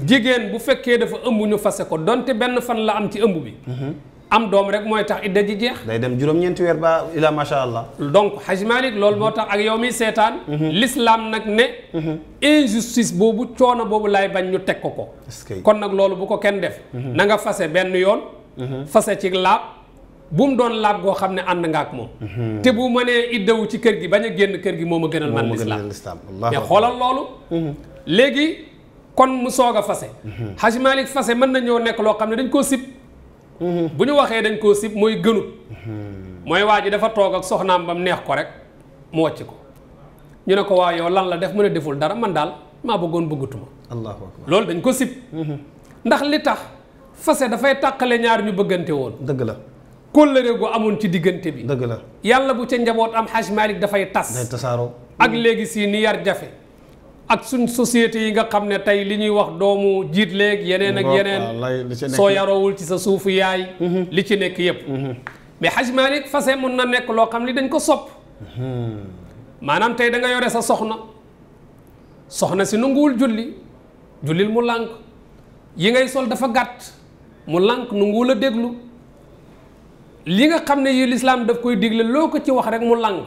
jigéen bu fekkee dafa ëmb ñu fase ko donte benn fan la am ci ëmb bi am doom rek mooy tax idda ji jeex day dem juróom-ñeenti weer ba ila macha allah donc Haj Malik loolu moo tax ak yow mi seetaan l'islam nag ne injustice boobu coono boobu laay bañ ñu teg ko kon nag loolu bu ko kenn def na nga fase benn yoon fase ci laab bu mu doon laab goo xam ne ànd nga ak moom te bu mënee iddawu ci kër gi bañ a génn kër gi moo ma gënal man l'islam mais xoolal loolu léegi kon mu soog a fase Haj Malik fase mën na ñëw nekk loo xam ne dañ koo sib bu ñu waxee dañ koo sib mooy gënut mooy waa ji dafa toog ak soxnaam bam neex ko rek mu wàcc ko ñu ne ko waa yow lan la def mu ne deful dara man daal maa bëggoon bëggatuma allahu akbar loolu dañ ko sib ndax li tax fase dafay tàqale ñaar ñu bëggante woon dëgg la kóllëre gu amoon ci diggante bi dëgg la yàlla bu ca njaboot am Haj Malik dafay tas day tasaaroo ak léegi si ni yar jafe ak suñ société yi nga xam ne tey li ñuy wax doomu jiit léeg yeneen ak yeneen soo yaroowul ci sa suufu yaay li ci nekk yépp mais Haj Malik fase mun na nekk loo xam ni dañ ko sopp maanaam tey da nga yore sa soxna si nanguwul jullil mu lànk yi ngay sol dafa gàtt mu lànk nanguwul a déglu li nga xam ne yi lislaam daf koy digle loo ko ci wax rek mu lànk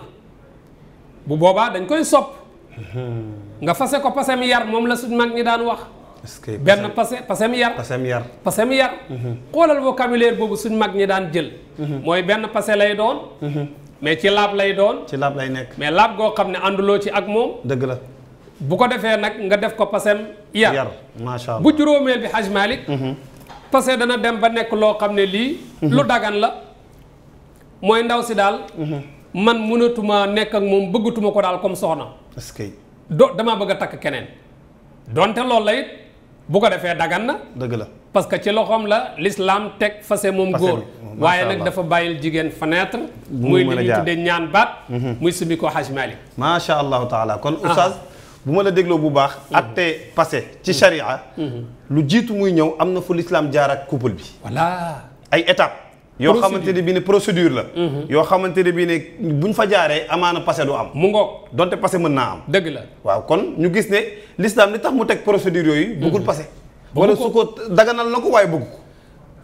bu boobaa dañ koy sopp nga fase ko pasem yar moom la suñ mag ñi daan wax benn pasem yar xoolal vocabulaire boobu suñ mag ñi daan jël mooy benn pase lay doon mais ci laab lay doon ci laab lay nekk mais laab goo xam ne ànduloo ci ak moom dëgg la bu ko defee nag nga def ko pasem yar macha allah bu juróomeel bi Haj Malik pase dana dem ba nekk loo xam ne lii lu dagan la mooy ndaw si daal man mënatuma nekk ak moom bëggatuma ko daal comme soxna est-ce que damaa bëgg a takk keneen donte loolu la it bu ko defee dagan na dëgg la parce que ci loxoom la l'islam teg fase moom góor waaye nag dafa bàyyil jigéen fenêtre muy li ñuy tuddee ñaan baat muy subi ko Haj Malik macha allahu taala kon oustaz bu ma la dégloo bu baax atte passé ci charia lu jiitu muy ñëw am na fu l'islam jaar ak couple bi voilà ay étapes yoo xamante ne bii ne procédure la yoo xamante ne bii ne buñ fa jaaree amaana passé du am mu ngoog donte passé mën naa am dëgg la waaw kon ñu gis ne l'islam li tax mu teg procédure yooyu bëggul passé wala su ko daganal na ko waaye bëgg ko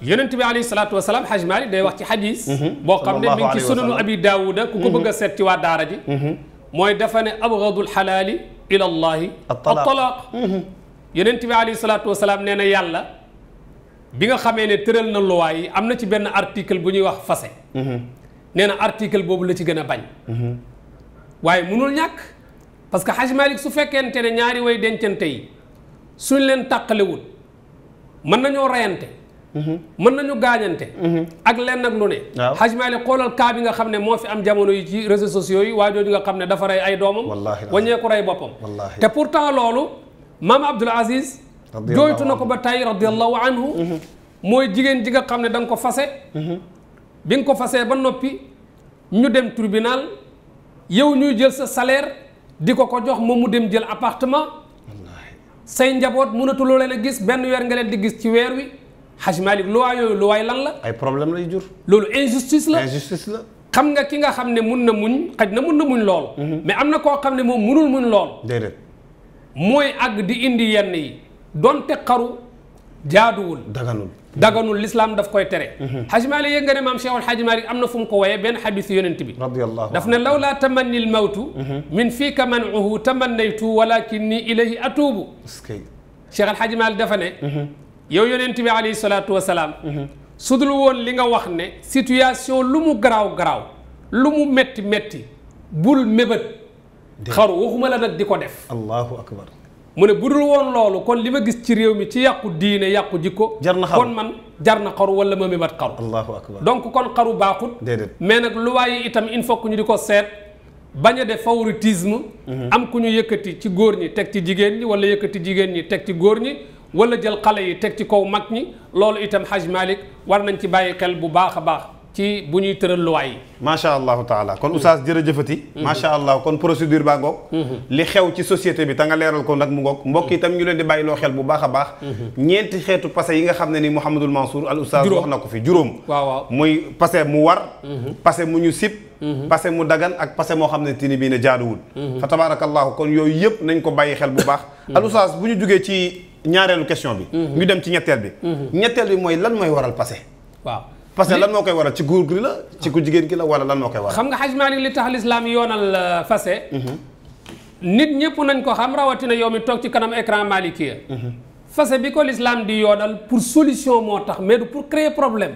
yonent bi alayhi salaatu wasalaam Haj Malik day wax ci xadis boo xam ne mi ngi ci sunanu abi daawuda ku ko bëgg a seet ci waa daara ji mooy dafa ne abgadul xalaali ila allahi at-talaaq yonent bi alayhi salaatu wasalaam nee na yàlla bi nga xamee ne tëral na loi yi am na ci benn article bu ñuy wax fase nee na article boobu la ci gën a bañ waaye munul ñàkk parce que Haj Malik su fekkente ne ñaari way dencante yi suñ leen tàqalewul mën nañoo reyante mën nañu gaañante ak lenn ak lu ne Haj Malik xoolal cas bi nga xam ne moo fi am jamono yi ci réseaux sociaux yi waa jooju nga xam ne dafa rey ay doomam waññeeku rey boppam te pourtant loolu maam Abdul Aziz jooytu na ko ba tey radiallahu anhu mooy jigéen ji nga xam ne da nga ko fase bi nga ko fasee ba noppi ñu dem tribunal yow ñuy jël sa salaire di ko jox moom mu dem jël appartement say njaboot mënatuloo leen a gis benn weer nga leen di gis ci weer wi Haj Malik luwaa yooyu luwaay lan la ay problème lay jur loolu injustice la xam nga ki nga xam ne mun na muñ xaj na mun na muñ loolu mais am na koo xam ne moom munul muñ loolu déedéet mooy àgg di indi yenn yi donte xaru jaaduwul daganul l'islam daf koy tere Haj Malik yëg nga ne maam Cheikhul Haj Malik am na fu mu ko woyee benn xadiis yonent bi daf ne law laa tamanni l mawtu min fiika man'uhu tamannaytu walakinni ilayhi atuubu Cheikh al Haj Malik dafa ne yow yonent bi alayhi salaatu wasalaam sudul woon li nga wax ne situation lu mu garaaw lu mu metti bul mébét xaru waxuma la nag di ko def allahu akbar mu ne budul woon loolu kon li ma gis ci réew mi ci yàqu diine yàqu jikko kon man jar na xaru wala ma mébat xaru allahu akbar donc kon xaru baaxut déedéet mais nag lu waaye itam il faut que ñu di ko seet bañ a def favoritisme. am ku ñu yëkkati ci góor ñi teg ci jigéen ñi wala yëkkati jigéen ñi teg ci góor ñi wala jël xale yi teg ci kaw mag ñi loolu itam Haj Malick war nañ ci bàyyi xel bu baax a baax ci bu ñuy tëral luwaay yi. macha allahu taala kon oustaz jërëjëfati. macha allah kon procédure baa ngoog. li xew ci société bi te nga leeral ko nag mu ngoog mbokk itam ñu leen di bàyyiloo xel bu baax a baax. ñeenti xeetu passé yi nga xam ne ni Mouhamadul Mansour al oustaz wax na ko fi juróom. waaw muy passé mu war. passé mu ñu sib. passé mu dagan ak passé moo xam ne tini bii ne jaaduwul. fa tabarakallahu kon yooyu yëpp nañ ko bàyyi xel bu baax. al oustaz bu ñu jugee ci ñaareelu question bi. ñu dem ci ñetteel bi. ñetteel bi mooy lan mooy waral passé. waaw. parce que lan moo koy waral ci góor gi la ci ku jigéen gi la wala lan moo koy waral. xam nga Haj Malick li tax lislaam yoonal fase nit ñëpp nañ ko xam rawatina yow mi toog ci kanam écran Malikia fase bi ko lislaam di yoonal pour solution moo tax mais du pour créer problème.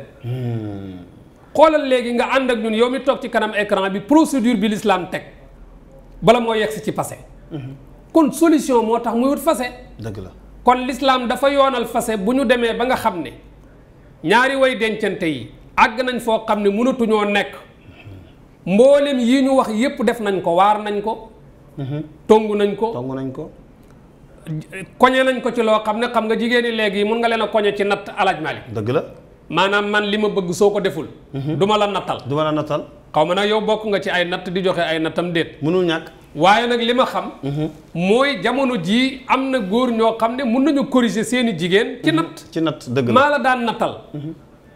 xoolal léegi nga ànd ak ñun yow mi toog ci kanam écran bi procédure bi lislaam teg bala moo yegsi ci fase kon solution moo tax muy wut fase. dëgg la kon lislaam dafa yoonal fase bu ñu demee ba nga xam ne. ñaari way dencante yi àgg nañ foo xam ne mënatuñoo nekk mboolem yi ñu wax yépp def nañ ko waar nañ ko tongu nañ ko koñe nañ ko ci loo xam ne xam nga jigéen ñi léegi mun nga leen a koñe ci natt Alaj Malick dëgg la maanaam man li ma bëgg soo ko deful duma la nattal xaw ma nag yow bokk nga ci ay natt di joxe ay nattam déet mënul ñàkk waaye nag li ma xam mooy jamono jii am na góor ñoo xam ne mun nañu corriger seeni jigéen ci natt dëgg la maa la daan nattal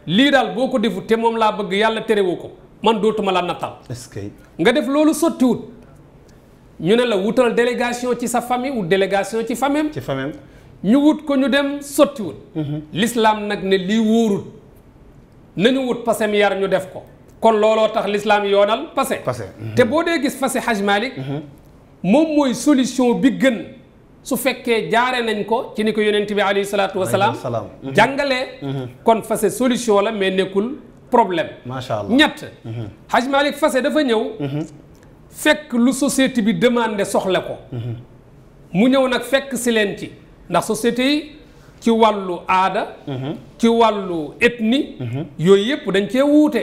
lii daal boo ko defut te moom laa bëgg yàlla terewu ko man dootuma la nattal est-ce que nga def loolu sottiwut ñu ne la wutal délégation ci sa famille wut délégation ci famille ñu wut ko ñu dem sottiwut l'islam nag ne lii wóorut nañu wut pasem yar ñu def ko kon looloo tax l'islam yoonal passé te boo dee gis passé Haj Malick moom mooy solution bi gën su fekkee jaare nañ ko ci ni ko yonent bi alayhi salaatu wasalaam jàngalee kon passé solution la mais nekkul problème macha allah ñett Haj Malick passé dafa ñëw fekk lu société bi demandé soxla ko mu ñëw nag fekk si leen ci ndax société yi ci wàllu aada ci wàllu ethnie yooyu yëpp dañ cee wuute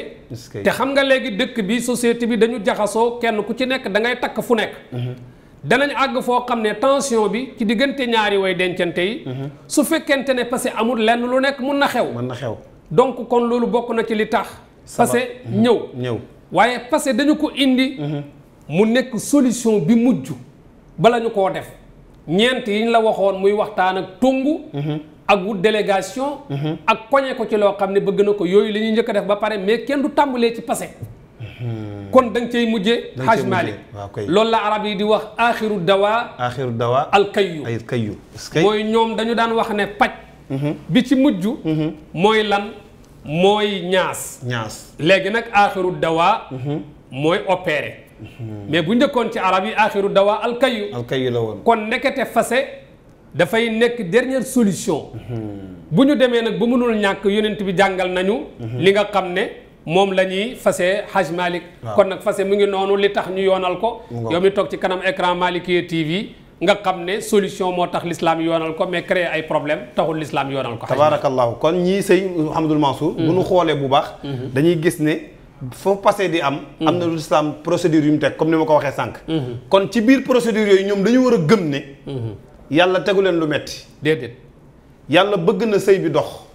te xam nga léegi dëkk bi société bi dañu jaxasoo kenn ku ci nekk da ngay takk fu nekk danañ àgg foo xam ne tension bi ci diggante ñaari way dencante yi su fekkente ne parce que amul lenn lu nekk mun na xew donc kon loolu bokk na ci li tax parce que ñëw waaye parce que dañu ko indi mu nekk solution bi mujj bala ñu koo def ñeent yi ñu la waxoon muy waxtaan ak tongu ak wut délégation ak koñe ko ci loo xam ne bëgg na ko yooyu la ñuy njëkk a def ba pare mais kenn du tàmbalee ci passé kon da nga cay mujjee Haj Malick loolu la arab yi di wax axiru dawa alkayyu mooy ñoom dañu daan wax ne paj bi ci mujj mooy lan mooy ñaas léegi nag axiru dawa mooy opéré mais bu njëkkoon ci arab yi axiru dawa alkayyu la woon kon nekkete fase dafay nekk dernière solution bu ñu demee nag ba mënul ñàkk yonent bi jàngal nañu li nga xam ne moom la ñuy fase Haj Malick kon nag fase mu ngi noonu li tax ñu yoonal ko yow mi toog ci kanam écran Malikia TV nga xam ne solution moo tax l'islam yoonal ko mais créer ay problème taxul l'islam yoonal ko tabarakallahu kon ñii sëy Mouhamadul Mansour bu ñu xoolee bu baax dañuy gis ne foofu passé di am na lu islam procédure yu mu teg comme ni ma ko waxee sànq kon ci biir procédure yooyu ñoom dañu war a gëm ne yàlla tegu leen lu metti déedéet yàlla bëgg na sëy bi dox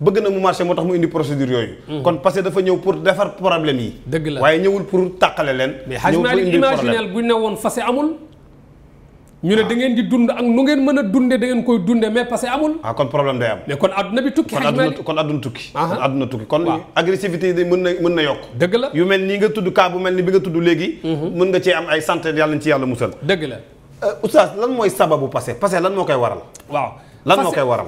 bëgg na mu marché moo tax mu indi procédure yooyu kon passé dafa ñëw pour defar problème yi dëgg la waaye ñëwul pour tàqale leen mais Haj Malick imaginel buñ ne woon fase amul ñu ne da ngeen di dund ak nu ngeen mën a dunde da ngeen koy dunde mais parce que amul kon problème day am mais kon adduna bi tukki kon adduna tukki kon agressivité yi mën na yokk dëgg la yu mel nii nga tudd cas bu mel ni bi nga tudd léegi mën nga cee am ay santé yàlla ci yàlla musal dëgg la oustaz lan mooy sababu passé lan moo koy waral lan moo koy waral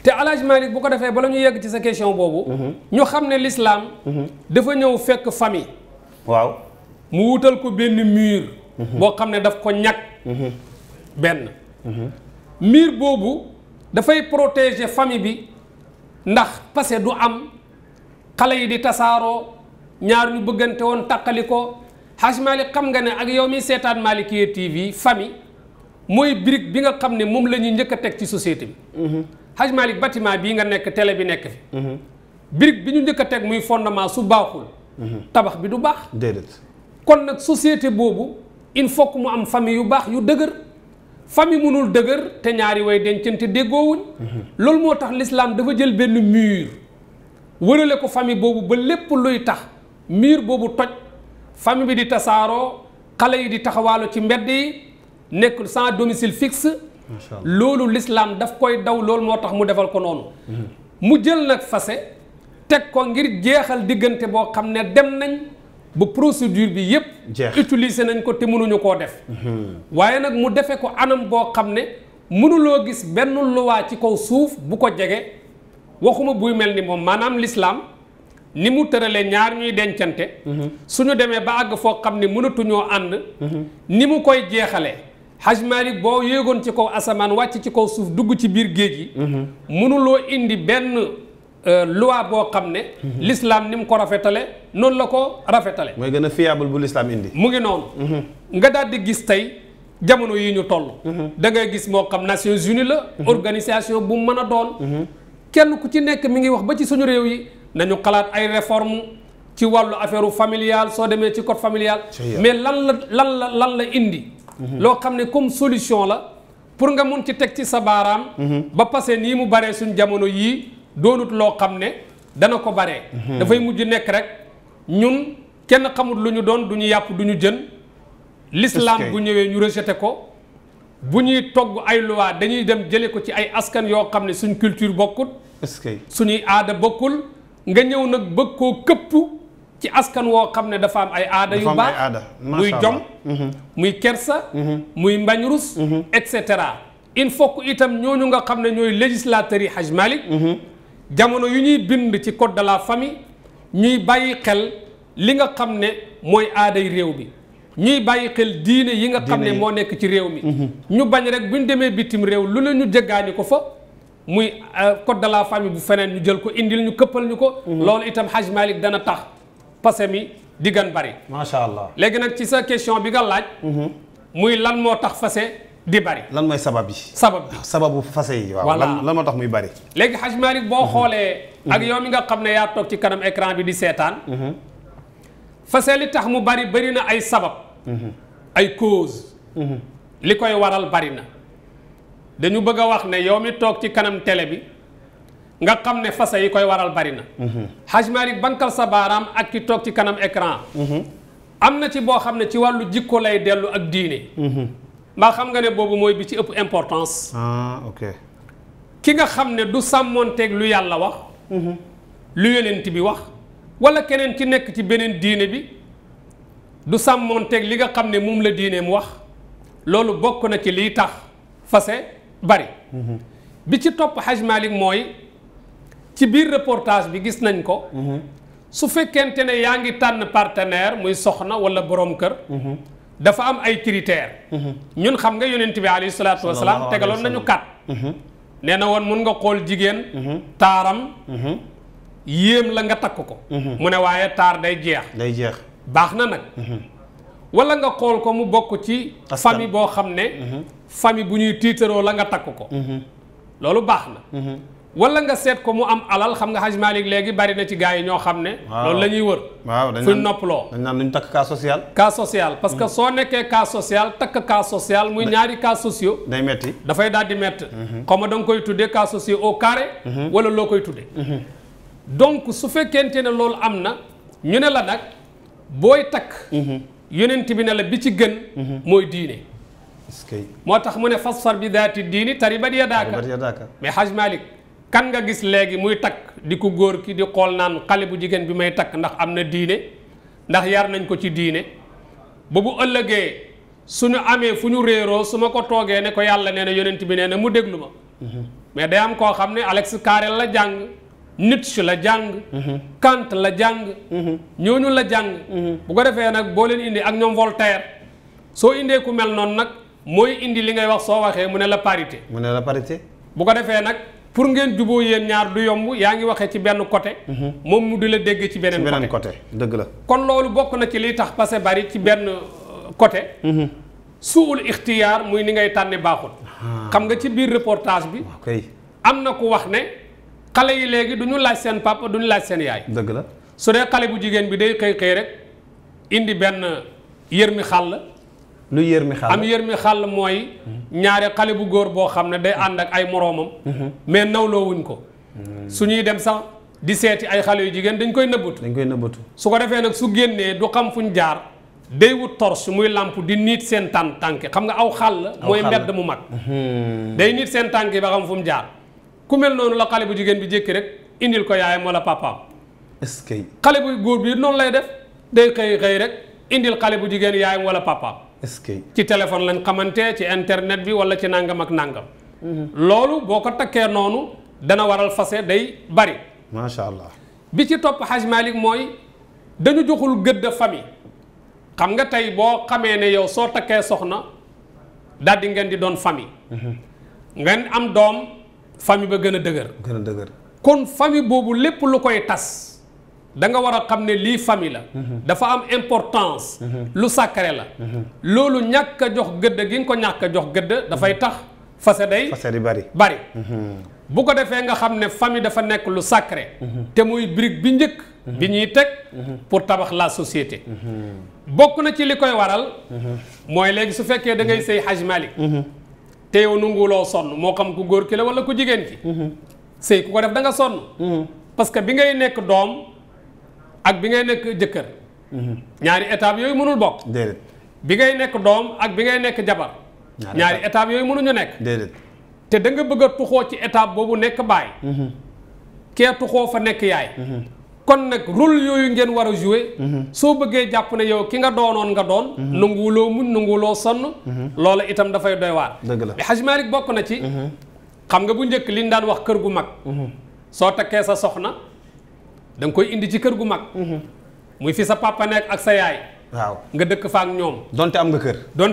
te Alaj Malick bu ko defee bala ñu yegg ci sa question boobu ñu xam ne l'islam dafa ñëw fekk famille mu wutal ko benn mur boo xam ne daf ko ñàkk benn mur boobu dafay protéger famille bi ndax parce que du am xale yi di tasaaroo ñaar ñu bëggante woon taqali ko Haj Malick xam nga ne ak yow mi seetaan Malikia TV famille mooy brique bi nga xam ne moom la ñuy njëkk a teg ci société bi Haj Malick bâtiment bii nga nekk télé bi nekk fi brique bi ñu njëkk a teg muy fondement su baaxul tabax bi du baax déedéet kon nag société boobu il faut que mu am famille yu baax yu dëgër famille mënul dëgër te ñaari way dencante déggoowuñ loolu moo tax l'islam dafa jël benn mur wërale ko famille boobu ba lépp luy tax mur boobu toj famille bi di tasaaroo xale yi di taxawaalu ci mbedd yi nekk sans domicile fixe loolu l'islam daf koy daw loolu moo tax mu defal ko noonu mu jël nag fase teg ko ngir jeexal diggante boo xam ne dem nañ ba procédure bi yépp utiliser nañ ko te mënuñu koo def waaye nag mu defe ko anam boo xam ne mënuloo gis benn luwaa ci kaw suuf bu ko jege waxuma buy mel ni moom maanaam l'islam ni mu tëralee ñaar ñuy dencante suñu demee ba àgg foo xam ne mënatuñoo ànd ni mu koy jeexalee Haj Malik boo yéegoon ci kaw asamaan wàcc ci kaw suuf dugg ci biir géej gi mënuloo indi benn loi boo xam ne l'islam ni mu ko rafetale noonu la ko rafetale mooy gën a fiable bu l'islam indi mu ngi noonu nga daal di gis tey jamono yi ñu toll da ngay gis moo xam Nations Unies la organisation bu mën a doon kenn ku ci nekk mi ngi wax ba ci suñu réew yi nañu xalaat ay réforme ci wàllu affaire familiale soo demee ci code familial mais lan la indi loo xam ne comme solution la pour nga mun ci teg ci sa baaraam ba passé nii mu baree suñ jamono yii doonut loo xam ne dana ko baree dafay mujj nekk rek ñun kenn xamut lu ñu doon du ñu yàpp du ñu jën l'islam bu ñëwee ñu rejeté ko bu ñuy togg ay loi dañuy dem jële ko ci ay askan yoo xam ne suñ culture bokkut suñuy aada bokkul nga ñëw nag bëgg koo këpp ci askan woo xam ne dafa am ay aada yu baax muy jom muy kersa muy mbañ rus et cetera il faut que itam ñooñu nga xam ne ñooy législateurs yi Haj Malik jamono yu ñuy bind ci code de la famille ñuy bàyyi xel li nga xam ne mooy aaday réew bi ñuy bàyyi xel diine yi nga xam ne moo nekk ci réew mi ñu bañ rek buñ demee bitim réew lu ne ñu jëggaani ko fa muy code de la famille bu feneen ñu jël ko indil ñu këppal ñu ko loolu itam Haj Malik dana tax passé mi di gën bari macha allah léegi nag ci sa question bi nga laaj muy lan moo tax fase di bari lan mooy sabab yi sababu fase yi waaw lan moo tax muy bari léegi Haj Malik boo xoolee ak yow mi nga xam ne yaa toog ci kanam écran bi di seetaan fase li tax mu bari na ay sabab ay cause li koy waral bari na dañu bëgg a wax ne yow mi toog ci kanam télé bi nga xam ne fase yi koy waral bari na Haj Malik bankal sa baaraam ak ki toog ci kanam écran am na ci boo xam ne ci wàllu jikko lay dellu ak diine mbaa xam nga ne boobu mooy bi ci ëpp importance ok ki nga xam ne du sàmmoonteeg lu yàlla wax lu yonent bi wax wala keneen ci nekk ci beneen diine bi du sàmmoonteeg li nga xam ne moom la diine mu wax loolu bokk na ci liy tax fase bari bi ci topp Haj Malik mooy ci biir reportage bi gis nañ ko su fekkente ne yaa ngi tànn partenaire muy soxna wala borom kër dafa am ay critères ñun xam nga yonent bi alayhi salaatu wasalaam tegaloon nañu kat nee na woon mun nga xool jigéen taaram yéem la nga takk ko mu ne waaye taar day jeex baax na nag wala nga xool ko mu bokk ci famille boo xam ne famille bu ñuy tiitaroo la nga takk ko loolu baax na wala nga seet ko mu am alal xam nga Haj Malik léegi bari na ci gars yi ñoo xam ne loolu la ñuy wër fuñ noppaloo dañ naan luñ takk cas social parce que soo nekkee cas social takk cas social muy ñaari cas sociaux day metti dafay daal di metti comme da nga koy tuddee cas sociaux au carré wala loo koy tuddee donc su fekkente ne loolu am na ñu ne la nag booy takk yonent bi ne la bi ci gën mooy diine moo tax mu ne fasfar bi daati diini taribat yadaaka mais Haj Malik kan nga gis léegi muy takk di ko góor ki di xool naan xale bu jigéen bi may takk ndax am na diine ndax yar nañ ko ci diine ba bu ëllëgee suñu amee fu ñu réeroo su ma ko toogee ne ko yàlla nee na yonent bi nee na mu déglu ma mais day am koo xam ne Alex Carrel la jàng Nietzsche la jàng Kant la jàng ñooñu la jàng bu ko defee nag boo leen indi ak ñoom Voltaire soo indee ku mel noonu nag mooy indi li ngay wax soo waxee mu ne la parité bu ko defee nag pour ngeen juboo yéen ñaar du yomb yaa ngi waxee ci benn côté moom mu di la dégg ci beneen côté dëgg la kon loolu bokk na ci liy tax passé bari ci benn côté suul ixtiyaar muy ni ngay tànne baaxul xam nga ci biir reportage bi am na ku wax ne xale yi léegi du ñu laaj seen papa du ñu laaj seen yaay dëgg la su dee xale bu jigéen bi day xëy rek indi benn yërmi xàll. lu yërmi xàll am yërmi xàll mooy ñaari xale bu góor boo xam ne day ànd ak ay moroomam. mais nawloowuñ ko. su ñuy dem sax di seeti ay xale yu jigéen dañ koy nëbbatu. su ko defee nag su génnee du xam fuñ jaar day wut torche muy làmp di niit seen tànk xam nga aw xàll. mooy mbedd mu mag. day niit seen tànk yi ba xam fu mu jaar. ku mel noonu la xale bu jigéen bi jékki rek indil ko yaayam wala papaam. est-ce que. xale bu góor bi noonu lay def day xëy rek indil xale bu jigéen yaayam wala papaam. est-ce que. ci téléphone lañ xamante ci internet bi wala ci nangam ak nangam. loolu boo ko takkee noonu dana waral fase day bari. macha allah. bi ci topp Haj Malick mooy dañu joxul gëdd famille. xam nga tey boo xamee ne yow soo takkee soxna daal di ngeen di doon famille. ngeen am doom famille ba gën a dëgër. kon famille boobu lépp lu koy tas da nga war a xam ne lii famille la. dafa am importance. lu sacré la. loolu ñàkk a jox gëdd gi nga ko ñàkk a jox gëdd dafay tax fase di bari. bu ko defee nga xam ne famille dafa nekk lu sacré. te muy brique bi njëkk. bi ñuy teg pour tabax la société. bokk na ci li koy waral. mooy léegi su fekkee da ngay sëy Haj Malick. te yow nunguloo sonn moo xam ku góor ki la wala ku jigéen ki. sëy ku ko def da nga sonn. parce que bi ngay nekk doom ak bi ngay nekk jëkkër. ñaari étapes yooyu mënul bokk. déedéet. bi ngay nekk doom ak bi ngay nekk jabar. ñaari étapes yooyu mënuñu nekk. déedéet. te da nga bëgg a tuxoo ci étape boobu nekk baay. kee tuxoo fa nekk yaay. kon nag rôle yooyu ngeen war a jouer. soo bëggee jàpp ne yow ki nga doonoon nga doon. nanguwuloo muñ nanguwuloo sonn. loola itam dafay doy waar. dëgg la mais Haj Malick bokk na ci. xam nga bu njëkk liñ daan wax kër gu mag. soo takkee sa soxna da nga koy indi ci kër gu mag. muy fi sa papa nekk ak sa yaay. waaw nga dëkk fa ak ñoom. donte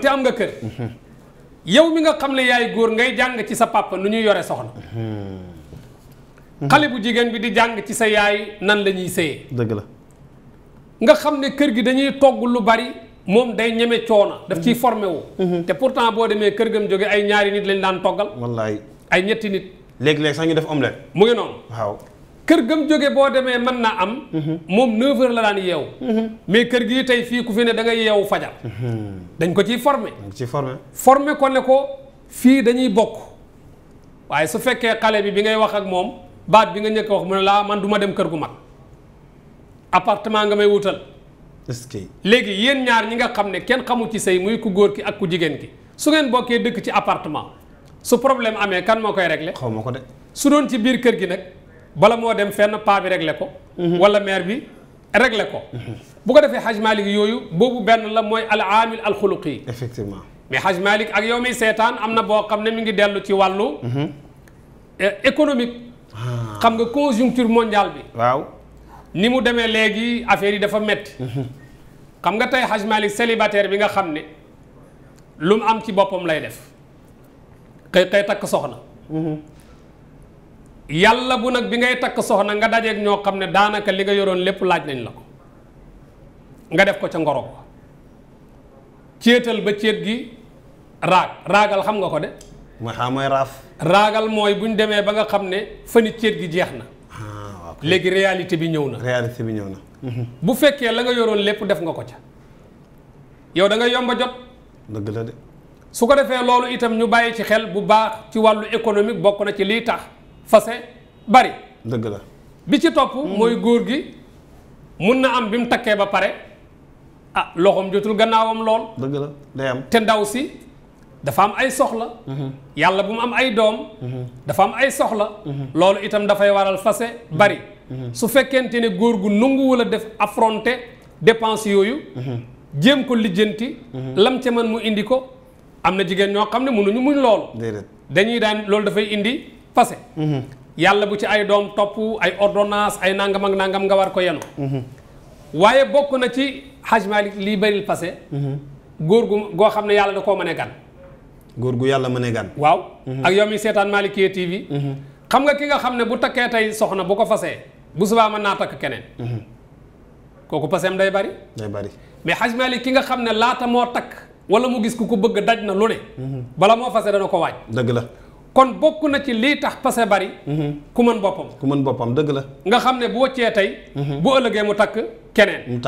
am nga kër. yow mi nga xam ne yaay góor ngay jàng ci sa papa nu ñuy yore soxna. xale bu jigéen bi di jàng ci sa yaay nan la ñuy sëyee. dëgg la. nga xam ne kër gi dañuy togg lu bari moom day ñeme coona daf ciy formé wu. te pourtant boo demee kër gam jóge ay ñaari nit lañ daan toggal. wallaay ay ñetti nit. léegi-léegi sax ñu def omelette. mu ngi noonu. waaw. kër gam jóge boo demee mën naa am. moom 9h la daan yeewu. mais kër gii tey fii ku fi ne da ngay yeewu fajar. dañ ko ciy formé. formé ko ne ko fii dañuy bokk. waaye su fekkee xale bi ngay wax ak moom baat bi nga njëkk a wax mu ne laa man du ma dem kër gu mag. appartement nga may wutal. est-ce que. léegi yéen ñaar ñi nga xam ne kenn xamu ci sëy muy ku góor ki ak ku jigéen ki su ngeen bokkee dëkk ci appartement su problème amee kan moo koy réglé. xaw ma ko de. su doon ci biir kër gi nag. bala moo dem fenn paa bi réglé ko. wala mère bi réglé ko. bu ko defee Haj Malick yooyu boobu benn la mooy al aamil al xuluqi. effectivement. mais Haj Malick ak yow mi seetaan am na boo xam ne mi ngi dellu ci wàllu. économique. xam nga conjoncture mondiale bi. waaw. ni mu demee léegi affaire yi dafa metti xam nga tey Haj Malick célibataire bi nga xam ne lu mu am ci boppam lay def. xëy takk soxna. yàlla bu nag bi ngay takk soxna nga dajeeg ñoo xam ne daanaka li nga yoroon lépp laaj nañ la ko nga def ko ca ngoro ko céetal ba céet gi raagal xam nga ko de. mooy raaf. raagal mooy bu ñu demee ba nga xam ne fani céet gi jeex na. léegi réalité bi ñëw na. bu fekkee la nga yoroon lépp def nga ko ca yow da nga yomba jot. dëgg la de. su ko defee loolu itam ñu bàyyi ci xel bu baax ci wàllu économique bokk na ci lii tax. fase bari. dëgg la. bi ci topp mooy góor gi mun na am bi mu takkee ba pare loxoom jotul gannaawam lool. dëgg la day am. te ndaw si dafa am ay soxla. yàlla bu mu am ay doom. dafa am ay soxla. loolu itam dafay waral fase bari. su fekkente ne góor gu nanguwul a def affronter dépense yooyu. jéem ko lijjanti. lam ca man mu indi ko am na jigéen ñoo xam ne mënuñu muñ loolu. dañuy daan loolu dafay indi. fase yàlla bu ci ay doom topp ay ordonnance ay nangam ak nangam nga war ko yenu waaye bokk na ci Haj Malick lii bëril fase góor goo xam ne yàlla da koo mënee gan. góor gu yàlla mënee gan. waaw ak yow mi seetaan Malikia TV. xam nga ki nga xam ne bu takkee tey soxna bu ko fasee bu subaa mën naa takk keneen. kooku paseem day bari. mais Haj Malick ki nga xam ne laata moo takk wala mu gis ku ko bëgg daj na lu ne. bala moo fase dana ko waaj. dëgg la. kon bokk na ci lii tax pase bari. ku mën boppam. dëgg la. nga xam ne bu wëccee tey. bu ëllëgee mu takk keneen.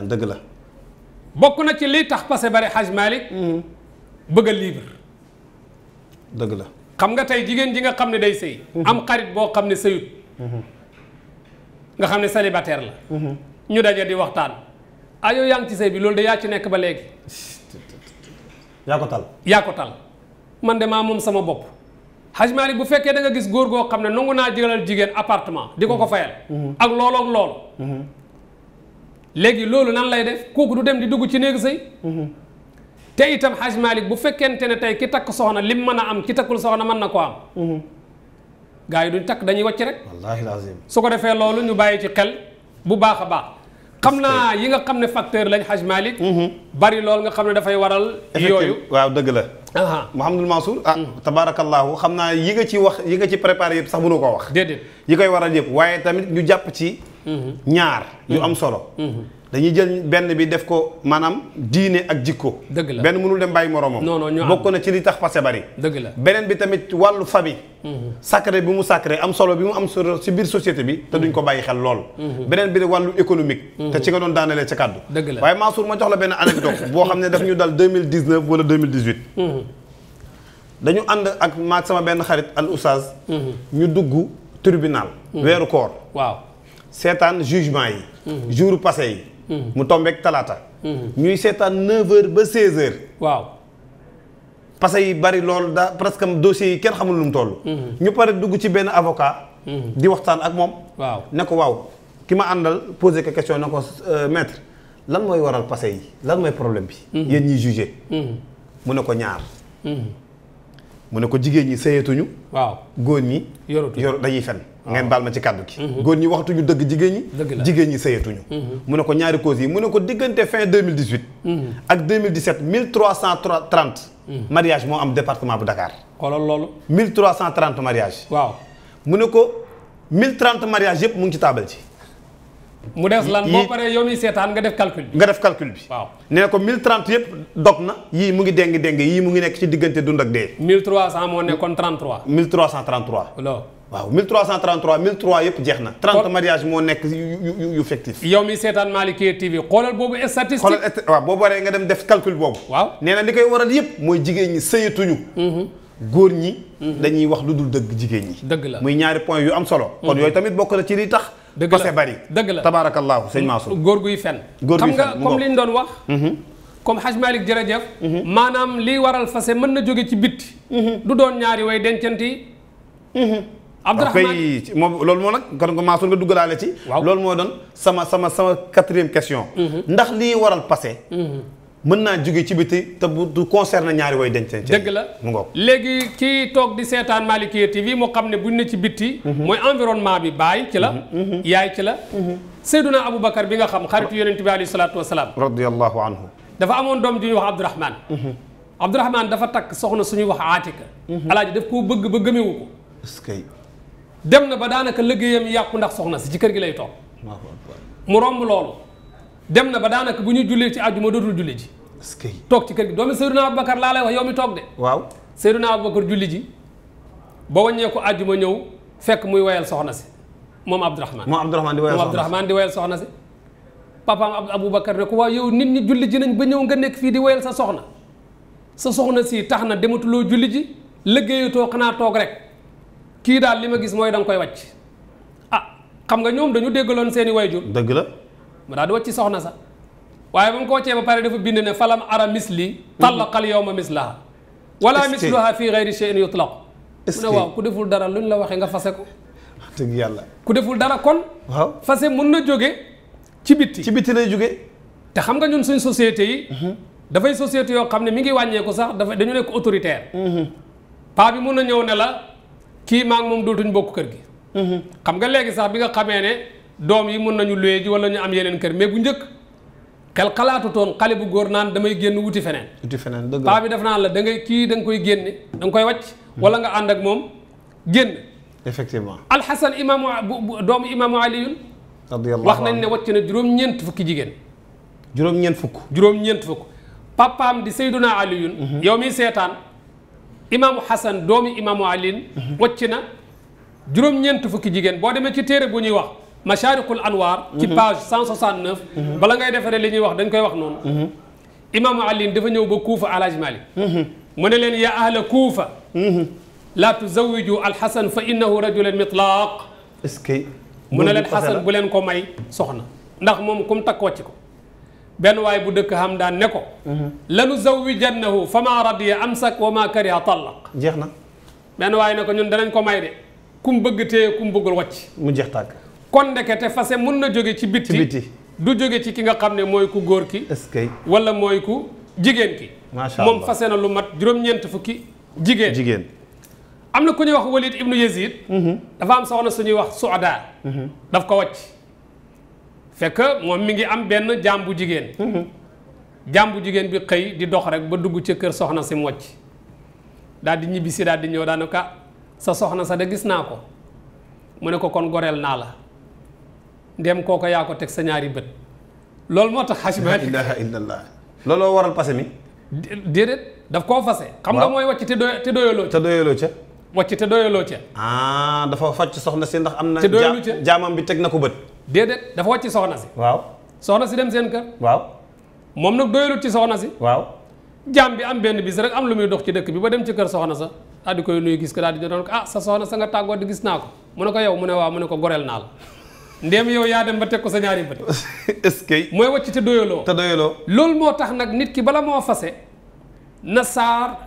dëgg la. bokk na ci liy tax passé bari Haj Malick bëgg a libre dëgg la xam nga tey jigéen ji nga xam ne day sëy am xarit boo xam ne sëyut nga xam ne célibataire la ñu daje di waxtaan yow yaa ngi ci sëy bi loolu de yaa ci nekk ba léegi yaa ko tal man de maa moom sama bopp Haj Malick bu fekkee da nga gis góor goo xam ne nangu naa jëlal jigéen appartement di ko fayal ak loolu ak loolu léegi loolu nan lay def kooku du dem di dugg ci néegu sëy te itam Haj Malick bu fekkente ne tey ki takk soxna lim mën a am ki takkul soxna mën na ko am gars yi duñ takk dañuy wàcc rek wallaahi lazim su ko defee loolu ñu bàyyi ci xel bu baax a baax xam naa yi nga xam ne facteur lañ Haj Malick bari lool nga xam ne dafay waral yooyu waaw dëgg la Mouhamadul Mansour tabarakallahu xam naa yi nga ci wax yi nga ci préparé yëpp sax mënu koo wax déedéet yi koy waral yëpp waaye tamit ñu jàpp ci ñaar yu am solo dañuy jël benn bi def ko maanaam diine ak jikko dëgg la benn mënul dem bàyyi moromam non non bokk na ci li tax passé bari dëgg la beneen bi tamit wàllu famille sacré bi mu sacré am solo bi mu am solo ci biir société bi te duñ ko bàyyi xel lool beneen bi wàllu économique te ci nga doon daanelee ca kàddu dëgg la waaye Mansour ma jox la benn anecdote boo xam ne daf ñu dal 2019 wala 2018 dañu ànd ak maag sama benn xarit al oustaz ñu dugg tribunal weeru koor waaw seetaan jugement yi jour passé yi mu tombeek talaata ñuy seetaan 9h ba 16h waaw parce que yi bari loolu daa presque dossiers yi kenn xamul lu mu toll ñu pare dugg ci benn avocat di waxtaan ak moom waaw ne ko waaw ki ma àndal posé ko question ne ko maître lan mooy waral passé yi lan mooy problème bi yéen ñiy jugé mu ne ko ñaar mu ne ko jigéen ñi sëyeetuñu waaw góor ñi yor dañuy fen ngeen baal ma ci kàddu gi góor ñi waxtuñu dëgg jigéen ñi jigéen ñi sëyeetuñu mu ne ko ñaari causes yi mu ne ko diggante fin 2018 ak 2017 1330 mariage moo am département bu Dakar xoolal loolu 1330 mariage waaw mu ne ko 1030 mariage yëpp mu ngi ci taabal ci mu des lan boo paree yow mi seetaan nga def calcul bi waaw nee ko 1030 yëpp dog na yii mu ngi déng yii mu ngi nekk ci diggante dund ak dee 1300 moo nekkoon 33 1333 loolu waaw 1333 1003 yëpp jeex na 30 mariage moo nekk yu fictif yow mi seetaan Malikia TV xoolal boobu statistique waaw boo baree nga dem def calcul boobu waaw nee na li koy waral yëpp mooy jigéen ñi sëyatuñu góor ñi dañuy wax lu dul dëgg jigéen ñi dëgg la muy ñaari point yu am solo kon yooyu tamit bokk na ci li tax passé bari dëgg la tabaarakallaahu sëñ Mansour góor guy fen xam nga comme li ñu doon wax comme Haj Malick jërëjëf maanaam liy waral fase mën na jóge ci bitti du doon ñaari way dencanti Abdourahmane moom loolu moo nag kon Mansour nga duggalaale ci loolu moo doon sama 4e question ndax lii waral passé mën naa jóge ci biti te du concerne ñaari way dencante dëgg la mu ngoog léegi kii toog di seetaan Malikia TV moo xam ne buñ ne ci bitti mooy environnement bi baay ci la yaay ci la Seyduna Aboubacar bi nga xam xaritu yonent bi alayhi salaatu wasalaam radiyallahu anhu dafa amoon doom ju ñuy wax Abdourahmane Abdourahmane dafa takk soxna suñuy wax Aatika alaaji daf koo bëgg ba gëmewu ko dem na ba daanaka liggéeyam yàqu ndax soxna si ci kër gi lay toog mu romb loolu dem na ba daanaka bu ñu jullee ci àjjuma dootul julli ji toog ci kër gi doomi Seydina Aboubacar laa lay wax yow mi toog de waaw Seydina Aboubacar julli ji ba wàññeeku àjjuma ñëw fekk muy wayal soxna si moom Abdourahmane di wayal soxna si papaam Aboubacar ne ko waaw yow nit ñi julli ji nañ ba ñëw nga nekk fii di wayal sa soxna si tax na dematuloo julli ji liggéeyatoo xanaa toog rek kii daal li ma gis mooy da nga koy wàcc xam nga ñoom dañu déggaloon seeni wayjur dëgg la mu daal di wàcc soxna sa waaye ba mu ko wàccee ba pare dafa bind ne falam ara misli tallaqal yawma mislaha wala misluha fi gayri shay'in yutlaq mu ne waaw ku deful dara luñ la waxee nga fase ko dëgg yàlla ku deful dara kon waaw fase mun na jóge ci bitti lay jóge te xam nga ñun suñ société yi dafay société yoo xam ne mi ngi wàññeeku sax dañu nekk autoritaire paa bi mun na ñëw ne la kii maa ngi moom dootuñ bokk kër gi xam nga léegi sax bi nga xamee ne doom yi mun nañu luye ji wala ñu am yeneen kër mais bu njëkk xel xalaatu toon xale bu góor naan damay génn wuti feneen dëgg paa bi def naan la da ngay kii da nga koy génne da nga koy wàcc wala nga ànd ak moom génn effectivement alxasan imaamu doomu imaamu aliyun wax nañ ne wàcc na juróom-ñeent fukki jigéen juróom-ñeent fukk papaam di sayduna aliyun yow mi seetaan imaamu Hassan doomi imaamu Alin wàcc na juróom-ñeent fukki jigéen boo demee ci téere bu ñuy wax Masharikul Anwar ci page 169 bala ngay defaree li ñuy wax dañ koy wax noonu imaamu Ali dafa ñëw ba Kuufa Alaaji Maalik mu ne leen yaa ahla Kuufa laa tuzawwiju alxasan fa innahu rajulun mitlaaq. est-ce que mu ne leen xasan bu leen ko may soxna ndax moom kum takk wàcc ko. benn waay bu dëkk xam daan ne ko lanu zawwijannahu fa maa radiya amsak wa maa kariha tallaq. jeex na. benn waay ne ko ñun danañ ko may de kum bëgg téye kum bëggul wàcc. mu jeex tàkk. kon ndekete fase mun na jóge ci bitti du jóge ci ki nga xam ne mooy ku góor ki. est-ce que wala mooy ku jigéen ki. macha allah moom fase na lu mat juróom-ñeent fukki jigéen. am na ku ñuy wax Walid ibnu Yazid. dafa am soxna suñuy wax Suada. daf ko wàcc. fekk moom mi ngi am benn jaam bu jigéen. jaam bu jigéen bi xëy di dox rek ba dugg ca kër soxna si mu wàcc. daal di ñibbi si daal di ñëw daal ka sa soxna sa de gis naa ko. mu ne ko kon goreel naa la. ndem kooko yaa ko teg sa ñaari bët. loolu moo tax xaj la ilaha illallah. looloo waral passé mi. déedéet daf koo fase. xam nga mooy wàcc te doyaloo ca. te doyaloo ca. wàcc te doyaloo ca. dafa wàcc soxna si ndax am na. te doyalu ca jaamam bi teg na ko bët. déedéet dafa wàcc soxna si. waaw. soxna si dem seen kër. waaw. moom nag doyalut ci soxna si. waaw. jaam bi am benn bis rek am lu muy dox ci dëkk bi ba dem ci kër soxna sa daal di koy nuyu gis ko daal di doon ko sa soxna sa nga tàggoo di gis naa ko mu ne ko yow mu ne waaw mu ne ko goreel naa la ndéem yow yaa dem ba teg ko sa ñaari bët. est-ce que. mooy wàcc te doyaloo. te doyaloo. loolu moo tax nag nit ki bala moo fase na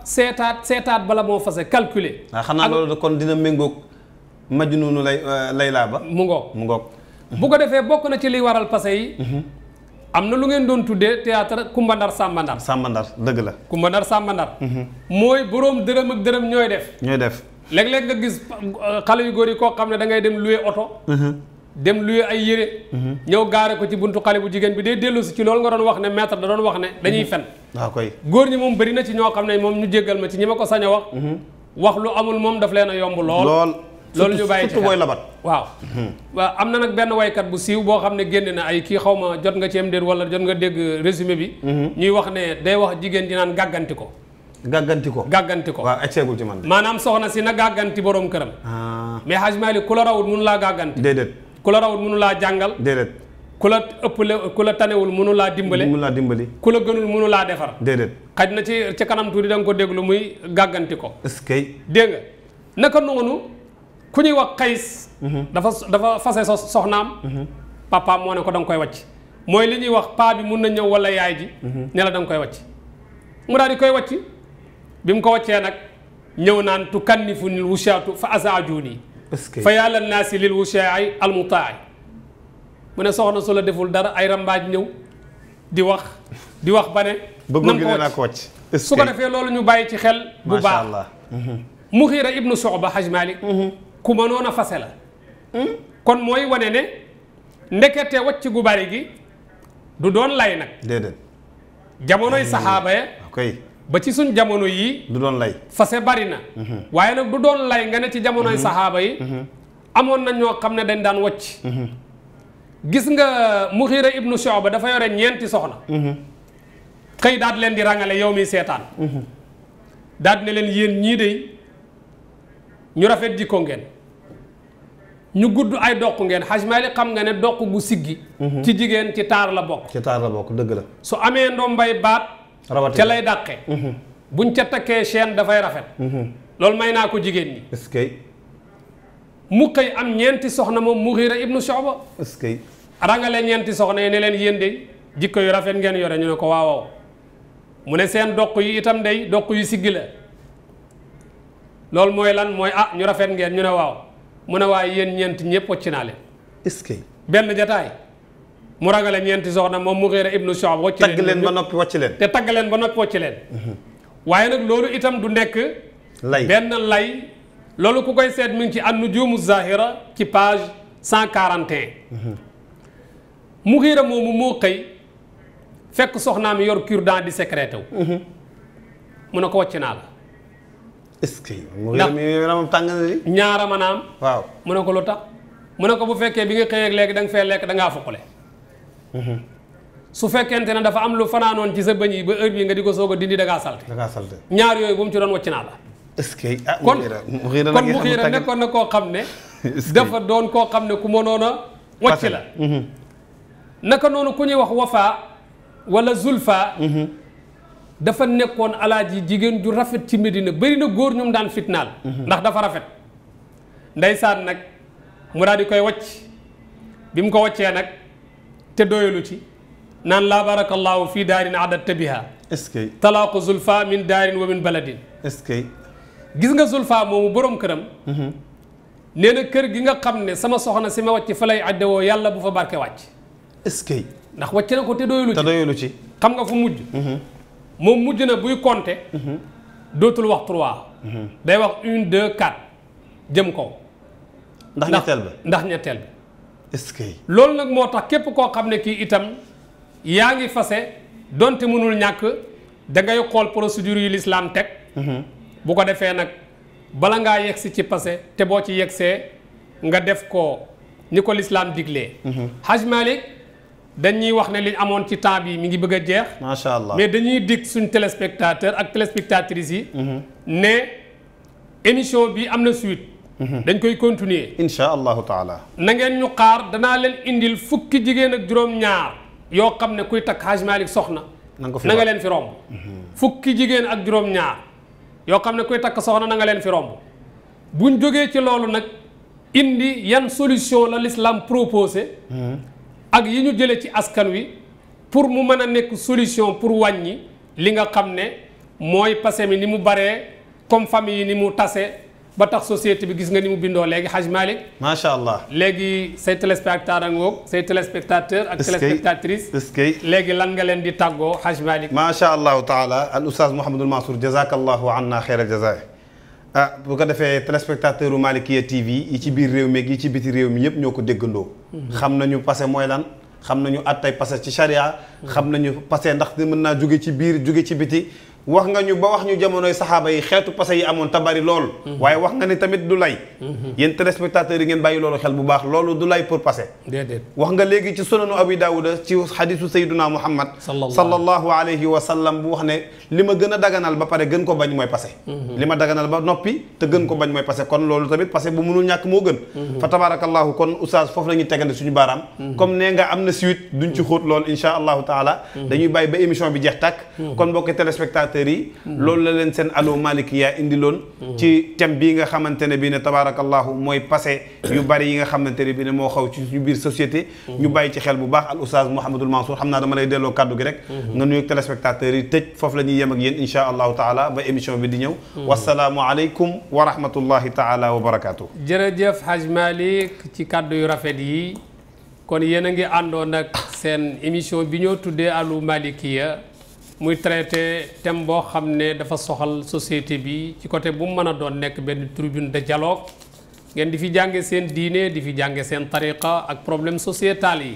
seetaat bala moo fase calculer. xanaa loolu kon dina méngoog majnuunu Layla ba. mu ngoog. bu ko defee bokk na ci liy waral fase yi. am na lu ngeen doon tuddee théâtre Kumba Ndar Samba Ndar. Samba Ndar dëgg la. Kumba Ndar Samba Ndar. mooy boroom dërëm ak dërëm ñooy def. léeg-léeg nga gis xale yu góor yi koo xam ne da ngay dem louer oto. dem louer ay yére. ñëw gaare ko ci buntu xale bu jigéen bi day dellu si ci loolu nga doon wax ne maître da doon wax ne dañuy fen. waaw koy góor ñi moom bëri na ci ñoo xam ne moom ñu jéggal ma ci ñi ma ko sañ a wax. wax lu amul moom daf leen a yomb lool. loolu ñu bàyyi ci surtout booy labat. waaw am na nag benn waykat bu siiw boo xam ne génne na ay kii xaw ma jot nga ci am déet wala jot nga dégg résumé bi. ñuy wax ne day wax jigéen di naan gàgganti ko. gàgganti ko waaw egseegul ci man. maanaam soxna si na gàgganti borom këram. mais Hadj Malick ku la rawul mënu laa gàgganti. déedéet ku la rawul mënu laa jàngal. déedéet ku la ëppale ku la tanewul mënu laa dimbale. ku la gënul mënu laa defar. déedéet xaj na ci kanam tuuti da nga ko déglu muy gàgganti ko. est-ce que. dégg nga naka noonu ku ñuy wax Qays. dafa fase soxnaam. papaam moo ne ko da nga koy wàcc. mooy li ñuy wax paa bi mun na ñëw wala yaay ji. ne la da nga koy wàcc. mu daal di koy wàcc bi mu ko wàccee nag ñëw naan tu kannifu nil wushaatu fa asaajuni fa yàlla naasi lil wushaai almutaai mu ne soxna su la deful dara ay rambaaj ñëw di wax ba ne. bëggoon gi ne naa ko wàcc. su ko defee loolu ñu bàyyi ci xel. bu baax Muxiira ibnu Soxba Haj Malik ku mënoon a fase la. kon mooy wane ne ndekete wàcc gu bari gi du doon lay nag. déedéet. jamonoy saxaaba ya ba ci suñ jamono yii. du doon lay. fase bari na. waaye nag du doon lay nga ne ci jamonoy saxaaba yi. amoon na ñoo xam ne dañ daan wàcc. gis nga Muxiira ibnu Soxba dafa yore ñeenti soxna. xëy daal leen di rangale yow mi seetaan. daal ne leen yéen ñii de ñu rafet jikko ngeen. ñu gudd ay doq ngeen Haj Malik xam nga ne doq gu siggi. ci jigéen ci taar la bokk. dëgg la. su amee ndombay baat. rawatina ca lay dàqe. buñ ca takkee chaîne dafay rafet. loolu may naa ko jigéen ñi. est-ce que. mu xëy am ñeenti soxna moom Muxiira ibnu Soxba. est-ce que. rangale ñeenti soxna yi ne leen yéen de jikko yu rafet ngeen yore ñu ne ko waaw mu ne seen doq yi itam day doq yu siggi la. loolu mooy lan mooy ñu rafet ngeen ñu ne waaw. mu ne waaye yéen ñeent ñëpp wàcc naa leen. est-ce que. benn jataay mu ragale ñeenti soxna moom Muxiira ibnu Soxba wàcc leen. tagg leen ba noppi wàcc leen. te tagg leen ba noppi wàcc leen. waaye nag loolu itam du nekk. benn lay. loolu ku koy seet mi ngi ci an-Nujuumu Zaahira ci page 141. Muxiira moomu moo xëy fekk soxnaam yor cure-dent di sécrété wu. mu ne ko wàcc naa la. est-ce que. Muxiira mi yaramam tàng na di. ñaara maanaam. waaw mu ne ko lu tax. mu ne ko bu fekkee bi nga xëyee ak léegi da nga fee lekk da ngaa foqale. su fekkente ne dafa am lu fanaanoon ci sa bëñ yi ba heure bii nga di ko soog a dindi da ngaa salte. ñaar yooyu bu mu ci doon wàcc naa la. est-ce que kon Muxiira nekkoon na koo xam ne. dafa doon koo xam ne ku mënoon a wàcc la. naka noonu ku ñuy wax Wafa wala Zulfa. dafa nekkoon alaaji jigéen ju rafet ci Medina bëri na góor ñum daan fitnaal ndax dafa rafet ndeysaan nag mu daal di koy wacc bi mu ko waccee nag te doyalu ci naan laa barakallahu fii daarin adatta biha est-ce que talaaqu zulfa min daarin wa min baladin est-ce que gis nga zulfa moomu borom këram nee na kër gi nga xam ne sama soxna si ma wàcc fa lay addewoo yàlla bu fa barke wàcc est-ce que ndax wàcc na ko te doyalu ci ci xam nga fu mujj moom mujj na buy compter dootul wax 3 day wax 1 2 4 jëm kaw ndax ñetteel ba ndax ñetteel bi est-ce que loolu nag moo tax képp koo xam ne kii itam yaa ngi fase donte mënul ñàkk da ngay xool procédure yi l'islam teg bu ko defee nag bala ngaa yegsi ci passé te boo ci yegsee nga def ko ni ko l'islam diglee Haj Malick dañuy wax ne liñ amoon ci temps bi mi ngi bëgg a jeex macha allah mais dañuy dig suñ téléspectateur ak téléspectatrices yi ne émission bi am na suite dañ koy continuer insha allahu taala na ngeen ñu xaar danaa leen indil fukki jigéen ak juróom-ñaar yoo xam ne kuy takk Haj Malick soxna na nga leen fi romb fukki jigéen ak juróom-ñaar yoo xam ne kuy takk soxna na nga leen fi romb buñ jógee ci loolu nag indi yan solution la l'islam proposé ak yi ñu jëlee ci askan wi pour mu mën a nekk solution pour wàññi li nga xam ne mooy passé mi ni mu baree comme famille yi ni mu tase ba tax société bi gis nga ni mu bindoo léegi Haj Malick macha allah léegi say téléspectateur ak ngoog say téléspectateur ak téléspectatrice est-ce que léegi lan nga leen di tàggoo Haj Malick macha allahu taala al oustaz Mouhamadul Mansour jazakallahu anna xeyral jazaay bu ko defee téléspectateur u Malikia TV yi ci biir réew mi yi ci biti réew mi yëpp ñoo ko déggandoo xam nañu passé mooy lan xam nañu attay passé ci charia xam nañu passé ndax mën naa jóge ci biir jóge ci biti wax nga ñu ba wax ñu jamonoy saxaaba yi xeetu passé yi amoon te bari lool waaye wax nga ni tamit du lay yéen téléspectateurs yi ngeen bàyyi loolu xel bu baax loolu du lay pour passé déedéet wax nga léegi ci sunanu abi daawuda ci xadisu sayyiduna muhammad sallallahu alayhi wa sallam bu wax ne li ma gën a daganal ba pare gën ko bañ mooy passé li ma daganal ba noppi te gën ko bañ mooy passé kon loolu tamit passé bu mënul ñàkk moo gën fa tabarakallahu kon oustaz foofu la ñuy tegandi suñu baaraam comme nee nga am na suite duñ ci xóot lool insha allahu taala dañuy bàyyi ba émission bi jeex tàkk kon mbokki téléspectateurs yi loolu la leen seen Allô Malikia indiloon ci thème bii nga xamante ne bii ne tabarakallahu mooy passé yu bari yi nga xamante ne bii ne moo xaw ci suñu biir société ñu bàyyi ci xel bu baax al oustaz Mouhamadul Mansour xam naa dama lay delloo kaddu gi rek nga nuyu téléspectateurs yi tëj foofu la ñuy yem ak yéen insha allahu taala ba émission bi di ñëw wasalaamu aleykum wa rahmatullahi taala wa barakatuh jërëjëf Haj Malick ci kaddu yu rafet yi kon yéen a ngi àndoon ak seen émission bi ñoo tuddee Allô Malikia muy traité thème boo xam ne dafa soxal société bi ci côté bu mu mën a doon nekk benn tribune de dialogue ngeen di fi jànge seen diine di fi jànge seen tariqa ak problème sociétal yi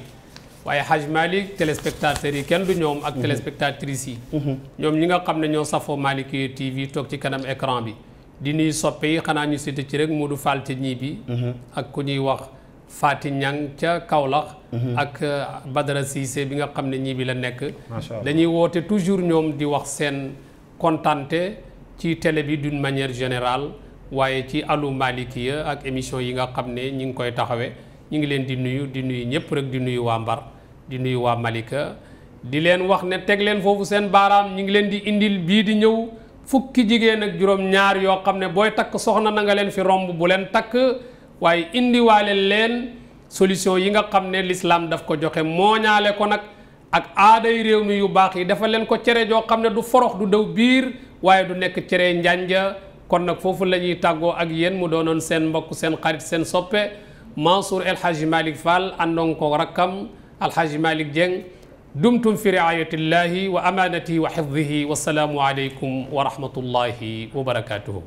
waaye Haj Malick téléspectateurs yi kenn du ñoom ak téléspectatrices yi ñoom ñi nga xam ne ñoo safoo Malikia TV toog ci kanam écran bi di nuy soppe yi xanaa ñu cité ci rek Modou Fall ca ñii bi ak ku ñuy wax Fati Ñang ca Kaolack ak Badara Cissé bi nga xam ne ñii bi la nekk dañuy woote toujours ñoom di wax seen kontante ci télé bi d'une manière générale waaye ci Allô Malikia ak émission yi nga xam ne ñi ngi koy taxawee ñu ngi leen di nuyu ñëpp rek di nuyu waa Mbar di nuyu waa Malika di leen wax ne teg leen foofu seen baaraam ñu ngi leen di indil bii di ñëw fukki jigéen ak juróom-ñaar yoo xam ne booy takk soxna na nga leen fi romb bu leen takk waaye indiwaale leen solution yi nga xam ne l'islam daf ko joxe mooñaale ko nag ak aaday réew mi yu baax yi dafa leen ko cere joo xam ne du forox du daw biir waaye du nekk cere njanja kon nag foofu la ñuy tàggoo ak yéen mu doonoon seen mbokk seen xarit seen soppe Mansour El Hadji Malick Fall àndoon ko rakkam El Hadji Malick Dieng dumtum fi riayatillahi wa amanatihi wa hifdihi wassalaamu aleykum wa rahmatullahi wa barakatuhu